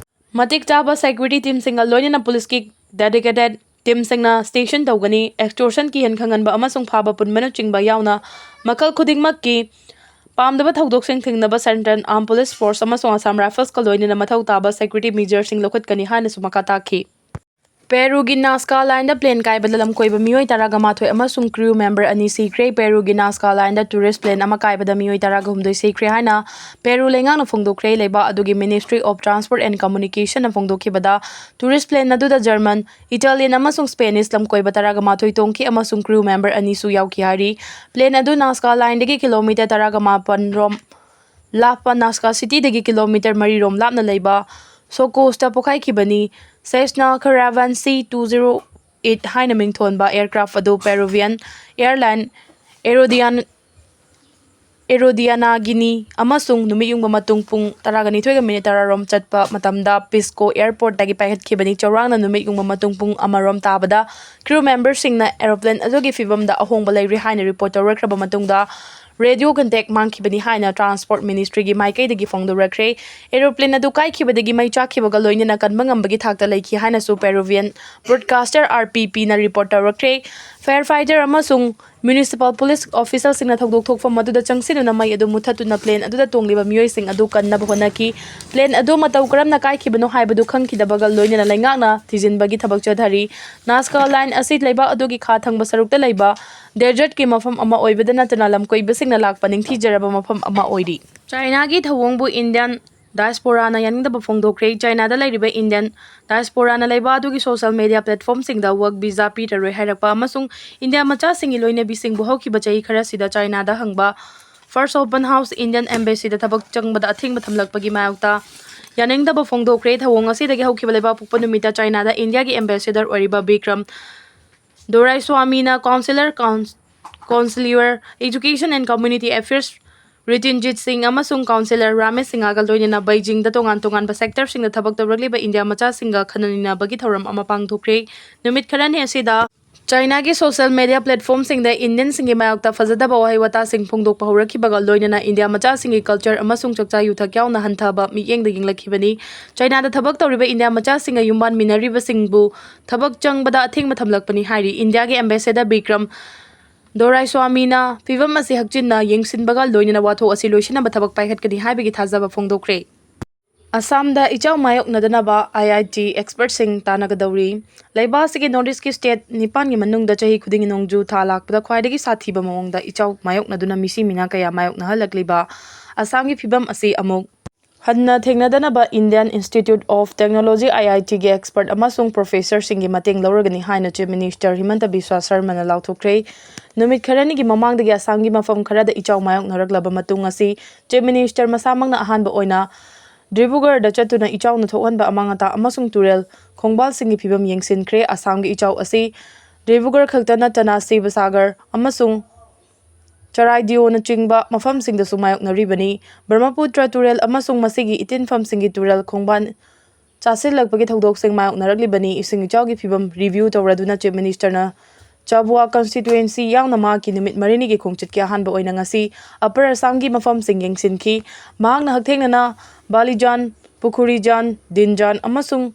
ꯃꯇꯤꯛ ꯆꯥꯕ ꯁꯦꯀ꯭ꯌꯨꯔꯤꯇꯤ ꯇꯤꯝꯁꯤꯡꯒ ꯂꯣꯏꯅꯅ ꯄꯨꯂꯤꯁꯀꯤ ꯗꯦꯗꯤꯀꯦꯇꯦꯗ ꯇꯤꯝꯁꯤꯡꯅ ꯁ꯭ꯇꯦꯁꯟ ꯇꯧꯒꯅꯤ꯫ ꯑꯦꯛꯁꯇꯣꯔꯁꯟ, ꯀꯤꯍꯟ ꯈꯪꯍꯟꯕ ꯑꯃꯁꯨꯡ ꯐꯥꯕ ꯄꯨꯟꯕꯅꯆꯤꯡꯕ ꯌꯥꯎꯅ ꯃꯈꯜ ꯈꯨꯗꯤꯡꯃꯛꯀꯤ ꯄꯥꯝꯗꯕ ꯊꯧꯗꯣꯛꯁꯤꯡ ꯊꯤꯡꯅꯕ ꯁꯦꯟꯇ꯭ꯔꯦꯜ ꯑꯥꯔꯝ ꯄꯨꯂꯤꯁ ꯐꯣꯔꯁ ꯑꯃꯁꯨꯡ ꯑꯁꯥꯝ ꯔꯥꯏꯐꯜꯁꯀ ꯂꯣꯏꯅꯅ ꯃꯊꯧ ꯇꯥꯕ ꯁꯦꯀ꯭ꯌꯨꯔꯤꯇꯤ ꯃꯤꯖꯔꯁꯤꯡ ꯂꯧꯈꯠꯀꯅꯤ ꯍꯥꯏꯅꯁꯨ ꯃꯈꯥ ꯇꯥꯈꯤ꯫ ꯄꯦꯔꯨꯒꯤ ꯅꯥꯖꯀꯥ ꯂꯥꯏꯟꯗ ꯄ꯭ꯂꯦꯟ ꯀꯥꯏꯕꯗ ꯂꯝꯀꯣꯏꯕ ꯃꯤꯑꯣꯏ ꯇꯔꯥꯒ ꯃꯥꯊꯣꯏ ꯑꯃꯁꯨꯡ ꯀ꯭ꯔꯤꯎ ꯃꯦꯝꯕꯔ ꯑꯅꯤ ꯁꯤꯈ꯭ꯔꯦ꯫ ꯄꯦꯔꯨꯒꯤ ꯅꯥꯖꯀꯥ ꯂꯥꯏꯟꯗ ꯇꯨꯔꯤꯁ ꯄ꯭ꯂꯦꯟ ꯑꯃ ꯀꯥꯏꯕꯗ ꯃꯤꯑꯣꯏ ꯇꯔꯥꯒ ꯍꯨꯝꯗꯣꯏ ꯁꯤꯈ꯭ꯔꯦ ꯍꯥꯏꯅ ꯄꯦꯔꯨ ꯂꯩꯉꯥꯛꯅ ꯐꯣꯡꯗꯣꯛꯈ꯭ꯔꯦ꯫ ꯂꯩꯕꯥꯛ ꯑꯗꯨꯒꯤ ꯃꯤꯅꯤꯁꯇ꯭ꯔꯤ ꯑꯣꯐ ꯇ꯭ꯔꯥꯟꯁꯄꯣꯔꯠ ꯑꯦꯟ ꯀꯝꯃ꯭ꯌꯨꯅꯤꯀꯦꯁꯟꯅ ꯐꯣꯡꯗꯣꯛꯈꯤꯕꯗ, ꯇꯨꯔꯤꯁ ꯄ꯭ꯂꯦꯟ ꯑꯗꯨꯗ ꯖꯔꯃꯟ, ꯏꯇꯥꯂꯤꯌꯟ ꯑꯃꯁꯨꯡ ꯁ꯭ꯄꯦꯅꯤꯁ ꯂꯝꯀꯣꯏꯕ ꯇꯔꯥꯒ ꯃꯥꯊꯣꯏ ꯇꯣꯡꯈꯤ ꯑꯃꯁꯨꯡ ꯀ꯭ꯔꯤꯎ ꯃꯦꯝꯕꯔ ꯑꯅꯤꯁꯨ ꯌꯥꯎꯈꯤ ꯍꯥꯏꯔꯤ꯫ ꯄ꯭ꯂꯦꯟ ꯑꯗꯨ ꯅꯥꯖꯀꯥ ꯂꯥꯏꯟꯗꯒꯤ ꯀꯤꯂꯣꯃꯤꯇꯔ ꯇꯔꯥꯒ ꯃꯥꯄꯟ ꯔꯣꯝ ꯂꯥꯞꯄ ꯅꯥꯖꯀꯥ ꯁꯤꯇꯤꯗꯒꯤ ꯀꯤꯂꯣꯃꯤꯇꯔ ꯃꯔꯤ ꯔꯣꯝ ꯂꯥꯞꯅ ꯂꯩꯕ ꯁꯣꯀꯣꯁꯇ ꯄꯣꯈꯥꯏꯈꯤꯕꯅꯤ꯫ ꯁꯦꯁꯅꯥ ꯀꯔꯥꯚꯥꯟ ꯁꯤ ꯇꯨ ꯖꯤꯔꯣ ꯑꯩꯠ ꯍꯥꯏꯅ ꯃꯤꯡꯊꯣꯟꯕ ꯑꯦꯌꯔꯀ꯭ꯔꯥꯐ ꯑꯗꯨ ꯄꯦꯔꯨꯚꯤꯌꯟ ꯑꯦꯌꯔꯂꯥꯏꯟ ꯑꯦꯔꯣꯗꯤꯌꯥꯟ, ꯑꯦꯔꯣꯗꯤꯌꯥꯅꯥꯒꯤꯅꯤ ꯑꯃꯁꯨꯡ ꯅꯨꯃꯤꯠ ꯌꯨꯡꯕ ꯃꯇꯨꯡ ꯄꯨꯡ ꯇꯔꯥꯒ ꯅꯤꯊꯣꯏꯒ ꯃꯤꯅꯤꯠ ꯇꯔꯥ ꯔꯣꯝ ꯆꯠꯄ ꯃꯇꯝꯗ ꯄꯤꯁꯀꯣ ꯑꯦꯌꯔꯄꯣꯔꯠꯇꯒꯤ ꯄꯥꯏꯈꯠꯈꯤꯕꯅꯤ꯫ ꯆꯥꯎꯔꯥꯛꯅ ꯅꯨꯃꯤꯠ ꯌꯨꯡꯕ ꯃꯇꯨꯡ ꯄꯨꯡ ꯑꯃ ꯔꯣꯝ ꯇꯥꯕꯗ ꯀ꯭ꯔꯤꯎ ꯃꯦꯝꯕꯔꯁꯤꯡꯅ ꯑꯦꯔꯣꯄ꯭ꯂꯦꯟ ꯑꯗꯨꯒꯤ ꯐꯤꯕꯝꯗ ꯑꯍꯣꯡꯕ ꯂꯩꯔꯤ ꯍꯥꯏꯅ ꯔꯤꯄꯣꯔꯠ ꯇꯧꯔꯛꯈ꯭ꯔꯕ ꯃꯇꯨꯡꯗ, ꯔꯦꯗꯤꯑꯣ ꯀꯟꯇꯦꯛ ꯃꯥꯡꯈꯤꯕꯅꯤ ꯍꯥꯏꯅ ꯇ꯭ꯔꯥꯟꯁꯄꯣꯔꯠ ꯃꯤꯅꯤꯁꯇ꯭ꯔꯤꯒꯤ ꯃꯥꯏꯀꯩꯗꯒꯤ ꯐꯣꯡꯗꯣꯔꯛꯈ꯭ꯔꯦ꯫ ꯑꯦꯔꯣꯄ꯭ꯂꯦꯟ ꯑꯗꯨ ꯀꯥꯏꯈꯤꯕꯗꯒꯤ ꯃꯩ ꯆꯥꯛꯈꯤꯕꯒ ꯂꯣꯏꯅꯅ ꯀꯟꯕ ꯉꯝꯕꯒꯤ ꯊꯥꯛꯇ ꯂꯩꯈꯤ ꯍꯥꯏꯅꯁꯨ Peruvian Broadcaster, R P P ꯅ ꯔꯤꯄꯣꯔꯠ ꯇꯧꯔꯛꯈ꯭ꯔꯦ꯫ ꯐꯥꯌꯔ ꯐꯥꯏꯇꯔ ꯑꯃꯁꯨꯡ ꯃ꯭ꯌꯨꯅꯤꯁꯤꯄꯥꯜ ꯄꯨꯂꯤꯁ ꯑꯣꯐꯤꯁꯤꯌꯦꯜꯁꯤꯡꯅ ꯊꯧꯗꯣꯛ ꯊꯣꯛꯐꯝ ꯑꯗꯨꯗ ꯆꯪꯁꯤꯟꯗꯨꯅ ꯃꯩ ꯑꯗꯨ ꯃꯨꯊꯠꯇꯨꯅ ꯄ꯭ꯂꯦꯟ ꯑꯗꯨꯗ ꯇꯣꯡꯂꯤꯕ ꯃꯤꯑꯣꯏꯁꯤꯡ ꯑꯗꯨ ꯀꯟꯅꯕ ꯍꯣꯠꯅꯈꯤ꯫ ꯄ꯭ꯂꯦꯟ ꯑꯗꯨ ꯃꯇꯧ ꯀꯔꯝꯅ ꯀꯥꯏꯈꯤꯕꯅꯣ ꯍꯥꯏꯕꯗꯨ ꯈꯪꯈꯤꯗꯕꯒ ꯂꯣꯏꯅꯅ ꯂꯩꯉꯥꯛꯅ ꯊꯤꯖꯤꯟꯕꯒꯤ ꯊꯕꯛ ꯆꯠꯊꯔꯤ꯫ ꯅꯥꯖꯀꯥ ꯂꯥꯏꯟ ꯑꯁꯤ ꯂꯩꯕꯥꯛ ꯑꯗꯨꯒꯤ ꯈꯥ ꯊꯪꯕ ꯁꯔꯨꯛꯇ ꯂꯩꯕ ꯗꯦꯖꯔꯠꯀꯤ ꯃꯐꯝ ꯑꯃ ꯑꯣꯏꯕꯗ ꯅꯠꯇꯅ ꯂꯝꯀꯣꯏꯕꯁꯤꯡꯅ ꯂꯥꯛꯄ ꯅꯤꯡꯊꯤꯖꯔꯕ ꯃꯐꯝ ꯑꯃ ꯑꯣꯏꯔꯤ꯫ ꯆꯥꯏꯅꯥꯒꯤ ꯊꯧꯑꯣꯡꯕꯨ ꯏꯟꯗꯤꯌꯥꯟ ꯗꯥꯏꯁꯄꯣꯔꯥꯅ ꯌꯥꯅꯤꯡꯗꯕ ꯐꯣꯡꯗꯣꯛꯈ꯭ꯔꯦ꯫ ꯆꯥꯏꯅꯥꯗ ꯂꯩꯔꯤꯕ ꯏꯟꯗꯤꯌꯥꯟ ꯗꯥꯏꯁꯄꯣꯔꯥꯅ ꯂꯩꯕꯥꯛ ꯑꯗꯨꯒꯤ ꯁꯣꯁꯤꯌꯦꯜ ꯃꯦꯗꯤꯌꯥ ꯄ꯭ꯂꯦꯠꯐꯣꯝꯁꯤꯡꯗ ꯋꯔꯛ ꯚꯤꯖꯥ ꯄꯤꯔꯔꯣꯏ ꯍꯥꯏꯔꯛꯄ ꯑꯃꯁꯨꯡ ꯏꯟꯗꯤꯌꯥ ꯃꯆꯥꯁꯤꯡꯒꯤ ꯂꯣꯏꯅꯕꯤꯁꯤꯡꯕꯨ ꯍꯧꯈꯤꯕ ꯆꯍꯤ ꯈꯔꯁꯤꯗ ꯆꯥꯏꯅꯥꯗ ꯍꯪꯕ First Open House Indian Embassyꯗ ꯊꯕꯛ ꯆꯪꯕꯗ ꯑꯊꯤꯡꯕ ꯊꯝꯂꯛꯄꯒꯤ ꯃꯥꯌꯣꯛꯇ ꯌꯥꯅꯤꯡꯗꯕ ꯐꯣꯡꯗꯣꯛꯈ꯭ꯔꯦ꯫ ꯊꯧꯑꯣꯡ ꯑꯁꯤꯗꯒꯤ ꯍꯧꯈꯤꯕ ꯂꯩꯕꯥꯛꯄꯣꯛꯄ ꯅꯨꯃꯤꯠꯇ ꯆꯥꯏꯅꯥꯗ ꯏꯟꯗꯤꯌꯥꯒꯤ ꯑꯦꯝꯕꯦꯁꯦꯗꯔ ꯑꯣꯏꯔꯤꯕ ꯕꯤꯀ꯭ꯔꯝ ꯗꯣꯔꯥꯏꯁ꯭ꯋꯥꯃꯤꯅ ꯀꯥꯎꯟꯁꯤꯂꯔ, ꯀꯥꯎꯟ-, counsellor, Education and Community Affairs Ritinjit Singh ꯑꯃꯁꯨꯡ ꯀꯥꯎꯟꯁꯤꯂꯔ ꯔꯥꯃꯦꯁ ꯁꯤꯡꯍꯒ ꯂꯣꯏꯅꯅ ꯕꯩꯖꯤꯡꯗ ꯇꯣꯉꯥꯟ ꯇꯣꯉꯥꯟꯕ ꯁꯦꯛꯇꯔꯁꯤꯡꯗ ꯊꯕꯛ ꯇꯧꯔꯛꯂꯤꯕ ꯏꯟꯗꯤꯌꯥ ꯃꯆꯥꯁꯤꯡꯒ ꯈꯟꯅ ꯅꯩꯅꯕꯒꯤ ꯊꯧꯔꯝ ꯑꯃ ꯄꯥꯡꯊꯣꯛꯈ꯭ꯔꯦ꯫ ꯅꯨꯃꯤꯠ ꯈꯔꯅꯤ ꯑꯁꯤꯗ ꯆꯥꯏꯅꯥꯒꯤ ꯁꯣꯁꯤꯌꯦꯜ ꯃꯦꯗꯤꯌꯥ ꯄ꯭ꯂꯦꯠꯐꯣꯝꯁꯤꯡꯗ ꯏꯟꯗꯤꯌꯟꯁꯤꯡꯒꯤ ꯃꯥꯌꯣꯛꯇ ꯐꯖꯗꯕ ꯋꯥꯍꯩ ꯋꯥꯇꯥꯁꯤꯡ ꯐꯣꯡꯗꯣꯛꯄ ꯍꯧꯔꯛꯈꯤꯕꯒ ꯂꯣꯏꯅꯅ ꯏꯟꯗꯤꯌꯥ ꯃꯆꯥꯁꯤꯡꯒꯤ ꯀꯜꯆꯔ ꯑꯃꯁꯨꯡ ꯆꯥꯛꯆꯥ ꯌꯨꯊꯛ ꯌꯥꯎꯅ ꯍꯟꯊꯕ ꯃꯤꯠꯌꯦꯡꯗ ꯌꯦꯡꯂꯛꯈꯤꯕꯅꯤ꯫ ꯆꯥꯏꯅꯥꯗ ꯊꯕꯛ ꯇꯧꯔꯤꯕ ꯏꯟꯗꯤꯌꯥ ꯃꯆꯥꯁꯤꯡꯒ ꯌꯨꯝꯕꯥꯟꯃꯤꯟꯅꯔꯤꯕꯁꯤꯡꯕꯨ ꯊꯕꯛ ꯆꯪꯕꯗ ꯑꯊꯤꯡꯕ ꯊꯝꯂꯛꯄꯅꯤ ꯍꯥꯏꯔꯤ꯫ ꯏꯟꯗꯤꯌꯥꯒꯤ ꯑꯦꯝꯕꯦꯁꯦꯗꯔ ꯕꯤꯀ꯭ꯔꯝ ꯗꯣꯔꯥꯏꯁ꯭ꯋꯥꯃꯤꯅ ꯐꯤꯚꯝ ꯑꯁꯤ ꯍꯛꯆꯤꯟꯅ ꯌꯦꯡꯁꯤꯟꯕꯒ ꯂꯣꯏꯅꯅ ꯋꯥꯊꯣꯛ ꯑꯁꯤ ꯂꯣꯏꯁꯤꯟꯅꯕ ꯊꯕꯛ ꯄꯥꯏꯈꯠꯀꯅꯤ ꯍꯥꯏꯕꯒꯤ ꯊꯥꯖꯕ ꯐꯣꯡꯗꯣꯛꯈ꯭ꯔꯦ꯫ ꯑꯁꯥꯝꯗ ꯏꯆꯥꯎ ꯃꯥꯌꯣꯛꯅꯗꯅꯕ I I T ꯑꯦꯛꯁꯄꯔꯠꯁꯤꯡ ꯇꯥꯟꯅꯒꯗꯧꯔꯤ꯫ ꯂꯩꯕꯥꯛ ꯑꯁꯤꯒꯤ ꯅꯣꯔꯠ ꯏꯁꯀꯤ ꯁ꯭ꯇꯦꯠ ꯅꯤꯄꯥꯟꯒꯤ ꯃꯅꯨꯡꯗ ꯆꯍꯤ ꯈꯨꯗꯤꯡꯒꯤ ꯅꯣꯡꯖꯨ ꯊꯥ ꯂꯥꯛꯄꯗ ꯈ꯭ꯋꯥꯏꯗꯒꯤ ꯁꯥꯊꯤꯕ ꯃꯑꯣꯡꯗ ꯏꯆꯥꯎ ꯃꯥꯌꯣꯛꯅꯗꯨꯅ ꯃꯤꯁꯤ ꯃꯤꯅꯥ ꯀꯌꯥ ꯃꯥꯌꯣꯛꯅꯍꯜꯂꯛꯂꯤꯕ ꯑꯁꯥꯝꯒꯤ ꯐꯤꯚꯝ ꯑꯁꯤ ꯑꯃꯨꯛ ꯍꯟꯅ ꯊꯦꯡꯅꯗꯅꯕ Indian Institute of Technology, I I T ꯒꯤ ꯑꯦꯛꯁꯄꯔꯠ ꯑꯃꯁꯨꯡ ꯄ꯭ꯔꯣꯐꯦꯁꯔꯁꯤꯡꯒꯤ ꯃꯇꯦꯡ ꯂꯧꯔꯒꯅꯤ ꯍꯥꯏꯅ ꯆꯤꯐ ꯃꯤꯅꯤꯁꯇꯔ ꯍꯤꯃꯟꯇ ꯕꯤꯁ꯭ꯋꯥ ꯁꯔꯃꯅ ꯂꯥꯎꯊꯣꯛꯈ꯭ꯔꯦ꯫ ꯅꯨꯃꯤꯠ ꯈꯔꯅꯤꯒꯤ ꯃꯃꯥꯡꯗꯒꯤ ꯑꯁꯥꯝꯒꯤ ꯃꯐꯝ ꯈꯔꯗ ꯏꯆꯥꯎ ꯃꯥꯌꯣꯛꯅꯔꯛꯂꯕ ꯃꯇꯨꯡ ꯑꯁꯤ ꯆꯤꯐ ꯃꯤꯅꯤꯁꯇꯔ ꯃꯁꯥꯃꯛꯅ ꯑꯍꯥꯟꯕ ꯑꯣꯏꯅ ꯗꯤꯕ꯭ꯔꯨꯒꯔꯗ ꯆꯠꯇꯨꯅ ꯏꯆꯥꯎꯅ ꯊꯣꯛꯍꯟꯕ ꯑꯃꯥꯡ ꯑꯇꯥ ꯑꯃꯁꯨꯡ ꯇꯨꯔꯦꯜ ꯈꯣꯡꯕꯥꯜꯁꯤꯡꯒꯤ ꯐꯤꯕꯝ ꯌꯦꯡꯁꯤꯟꯈ꯭ꯔꯦ꯫ ꯑꯁꯥꯝꯒꯤ ꯏꯆꯥꯎ ꯑꯁꯤ ꯗꯤꯕ꯭ꯔꯨꯒꯔ ꯈꯛꯇ ꯅꯠꯇꯅ ꯁꯤꯕꯁꯥꯒꯔ ꯑꯃꯁꯨꯡ ꯆꯔꯥꯏꯗꯤꯑꯣꯅꯆꯤꯡꯕ ꯃꯐꯝꯁꯤꯡꯗꯁꯨ ꯃꯥꯌꯣꯛꯅꯔꯤꯕꯅꯤ꯫ ꯕ꯭ꯔꯍ꯭ꯃꯄꯨꯇ꯭ꯔ ꯇꯨꯔꯦꯜ ꯑꯃꯁꯨꯡ ꯃꯁꯤꯒꯤ ꯏꯇꯤꯟꯐꯝꯁꯤꯡꯒꯤ ꯇꯨꯔꯦꯜ ꯈꯣꯡꯕꯥꯟ ꯆꯥꯁꯤꯜꯂꯛꯄꯒꯤ ꯊꯧꯗꯣꯛꯁꯤꯡ ꯃꯥꯌꯣꯛꯅꯔꯛꯂꯤꯕꯅꯤ꯫ ꯏꯁꯤꯡ ꯏꯆꯥꯎꯒꯤ ꯐꯤꯕꯝ ꯔꯤꯚ꯭ꯌꯨ ꯇꯧꯔꯗꯨꯅ ꯆꯤꯐ ꯃꯤꯅꯤꯁꯇꯔꯅ ꯆꯥꯕꯨꯋꯥ constituency ꯌꯥꯎꯅ ꯃꯍꯥꯛꯀꯤ ꯅꯨꯃꯤꯠ ꯃꯔꯤꯅꯤꯒꯤ ꯈꯣꯡꯆꯠꯀꯤ ꯑꯍꯥꯟꯕ ꯑꯣꯏꯅ ꯉꯁꯤ Upper Assamꯒꯤ ꯃꯐꯝꯁꯤꯡ ꯌꯦꯡꯁꯤꯟꯈꯤ꯫ ꯃꯍꯥꯛꯅ ꯍꯛꯊꯦꯡꯅꯅ ꯕꯥꯂꯤꯖꯥꯟ, ꯄꯨꯈꯨꯔꯤꯖꯥꯟ, ꯗꯤꯟꯖꯥꯟ ꯑꯃꯁꯨꯡ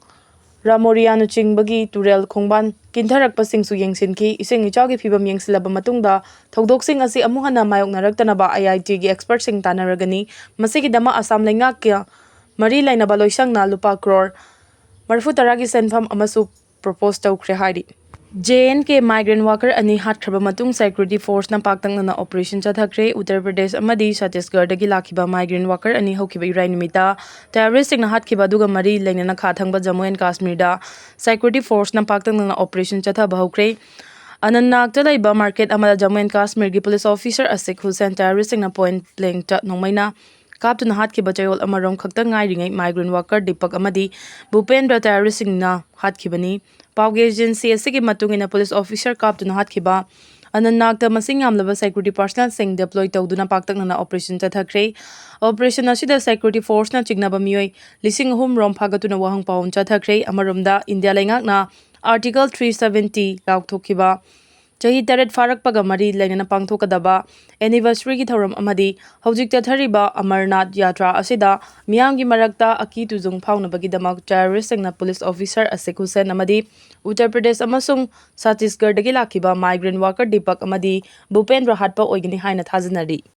ꯔꯥꯃꯣꯔꯤꯌꯥꯅꯆꯤꯡꯕꯒꯤ ꯇꯨꯔꯦꯜ ꯈꯣꯡꯕꯥꯟ ꯀꯤꯟꯊꯔꯛꯄꯁꯤꯡꯁꯨ ꯌꯦꯡꯁꯤꯟꯈꯤ꯫ ꯏꯁꯤꯡ ꯏꯆꯥꯎꯒꯤ ꯐꯤꯕꯝ ꯌꯦꯡꯁꯤꯜꯂꯕ ꯃꯇꯨꯡꯗ ꯊꯧꯗꯣꯛꯁꯤꯡ ꯑꯁꯤ ꯑꯃꯨꯛ ꯍꯟꯅ ꯃꯥꯌꯣꯛꯅꯔꯛꯇꯅꯕ IITꯒꯤ expertꯁꯤꯡ ꯇꯥꯟꯅꯔꯒꯅꯤ꯫ ꯃꯁꯤꯒꯤꯗꯃꯛ ꯑꯁꯥꯝ ꯂꯩꯉꯥꯛꯀ ꯃꯔꯤ ꯂꯩꯅꯕ ꯂꯣꯏꯁꯪꯅ ꯂꯨꯄꯥ ꯀ꯭ꯔꯣꯔ ꯃꯔꯤꯐꯨ ꯇꯔꯥꯒꯤ ꯁꯦꯟꯐꯝ ꯑꯃꯁꯨ propose ꯇꯧꯈ꯭ꯔꯦ ꯍꯥꯏꯔꯤ꯫ JNK migrant worker ꯑꯅꯤ ꯍꯥꯠꯈ꯭ꯔꯕ ꯃꯇꯨꯡ security forceꯅ ꯄꯥꯛꯇꯛꯅꯅ operation ꯆꯠꯊꯈ꯭ꯔꯦ꯫ ꯎꯠꯇꯔ ꯄ꯭ꯔꯗꯦꯁ ꯑꯃꯗꯤ ꯁꯠꯇꯤꯁꯒꯔꯗꯒꯤ ꯂꯥꯛꯈꯤꯕ migrant worker ꯑꯅꯤ ꯍꯧꯈꯤꯕ ꯏꯔꯥꯏ ꯅꯨꯃꯤꯠꯇ terroristꯁꯤꯡꯅ ꯍꯥꯠꯈꯤꯕ ꯑꯗꯨꯒ ꯃꯔꯤ ꯂꯩꯅꯅ ꯈꯥ ꯊꯪꯕ ꯖꯝꯃꯨ ꯑꯦꯟ ꯀꯥꯁꯃꯤꯔꯗ security forceꯅ ꯄꯥꯛꯇꯛꯅꯅ operation ꯆꯠꯊꯕ ꯍꯧꯈ꯭ꯔꯦ꯫ ꯑꯅꯟꯅꯥꯒꯇ ꯂꯩꯕ market ꯑꯃꯗ ꯖꯝꯃꯨ ꯑꯦꯟ ꯀꯥꯁꯃꯤꯔꯒꯤ police officer ꯑꯁꯤꯛ ꯍꯨꯁꯦꯟ terroristꯁꯤꯡꯅ point blankꯇ ꯅꯣꯡꯃꯩꯅ ꯀꯥꯞꯇꯨꯅ ꯍꯥꯠꯈꯤꯕ ꯆꯌꯣꯜ ꯑꯃꯔꯣꯝ ꯈꯛꯇ ꯉꯥꯏꯔꯤꯉꯩ migrant worker ꯗꯤꯄꯛ ꯑꯃꯗꯤ ꯚꯨꯄꯦꯟꯗ꯭ꯔ terroristꯁꯤꯡꯅ ꯍꯥꯠꯈꯤꯕꯅꯤ꯫ ꯄꯥꯎꯒꯤ agency ꯑꯁꯤꯒꯤ ꯃꯇꯨꯡ ꯏꯟꯅ police officer ꯀꯥꯞꯇꯨꯅ ꯍꯥꯠꯈꯤꯕ ꯑꯅꯟꯅꯥꯒꯇ ꯃꯁꯤꯡ ꯌꯥꯝꯂꯕ security personnelꯁꯤꯡ deploy ꯇꯧꯗꯨꯅ ꯄꯥꯛꯇꯛꯅꯅ operation ꯆꯠꯊꯈ꯭ꯔꯦ꯫ Operation ꯑꯁꯤꯗ security forceꯅ ꯆꯤꯡꯅꯕ ꯃꯤꯑꯣꯏ ꯂꯤꯁꯤꯡ ꯑꯍꯨꯝ ꯔꯣꯝ ꯐꯥꯒꯠꯇꯨꯅ ꯋꯥꯍꯪ ꯄꯥꯎꯍꯨꯝ ꯆꯠꯊꯈ꯭ꯔꯦ꯫ ꯑꯃꯔꯣꯝꯗ ꯏꯟꯗꯤꯌꯥ ꯂꯩꯉꯥꯛꯅ Article three seventy ꯂꯥꯎꯊꯣꯛꯈꯤꯕ ꯆꯍꯤ ꯇꯔꯦꯠ ꯐꯥꯔꯛꯄꯒ ꯃꯔꯤ ꯂꯩꯅꯅ ꯄꯥꯡꯊꯣꯛꯀꯗꯕ anniversaryꯒꯤ ꯊꯧꯔꯝ ꯑꯃꯗꯤ ꯍꯧꯖꯤꯛ ꯆꯠꯊꯔꯤꯕ ꯑꯃꯔꯅꯥꯊ ꯌꯥꯇ꯭ꯔꯥ ꯑꯁꯤꯗ ꯃꯤꯌꯥꯝꯒꯤ ꯃꯔꯛꯇ ꯑꯀꯤ ꯇꯨꯖꯨꯡ ꯐꯥꯎꯅꯕꯒꯤꯗꯃꯛ terroristꯁꯤꯡꯅ police officer ꯑꯁꯤꯛ ꯍꯨꯁꯦꯟ ꯑꯃꯗꯤ ꯎꯠꯇꯔ ꯄ꯭ꯔꯗꯦꯁ ꯑꯃꯁꯨꯡ ꯁꯠꯇꯤꯁꯒꯔꯗꯒꯤ ꯂꯥꯛꯈꯤꯕ migrant worker ꯗꯤꯄꯛ ꯑꯃꯗꯤ ꯚꯨꯄꯦꯟꯗ꯭ꯔ ꯍꯥꯠꯄ ꯑꯣꯏꯒꯅꯤ ꯍꯥꯏꯅ ꯊꯥꯖꯅꯔꯤ꯫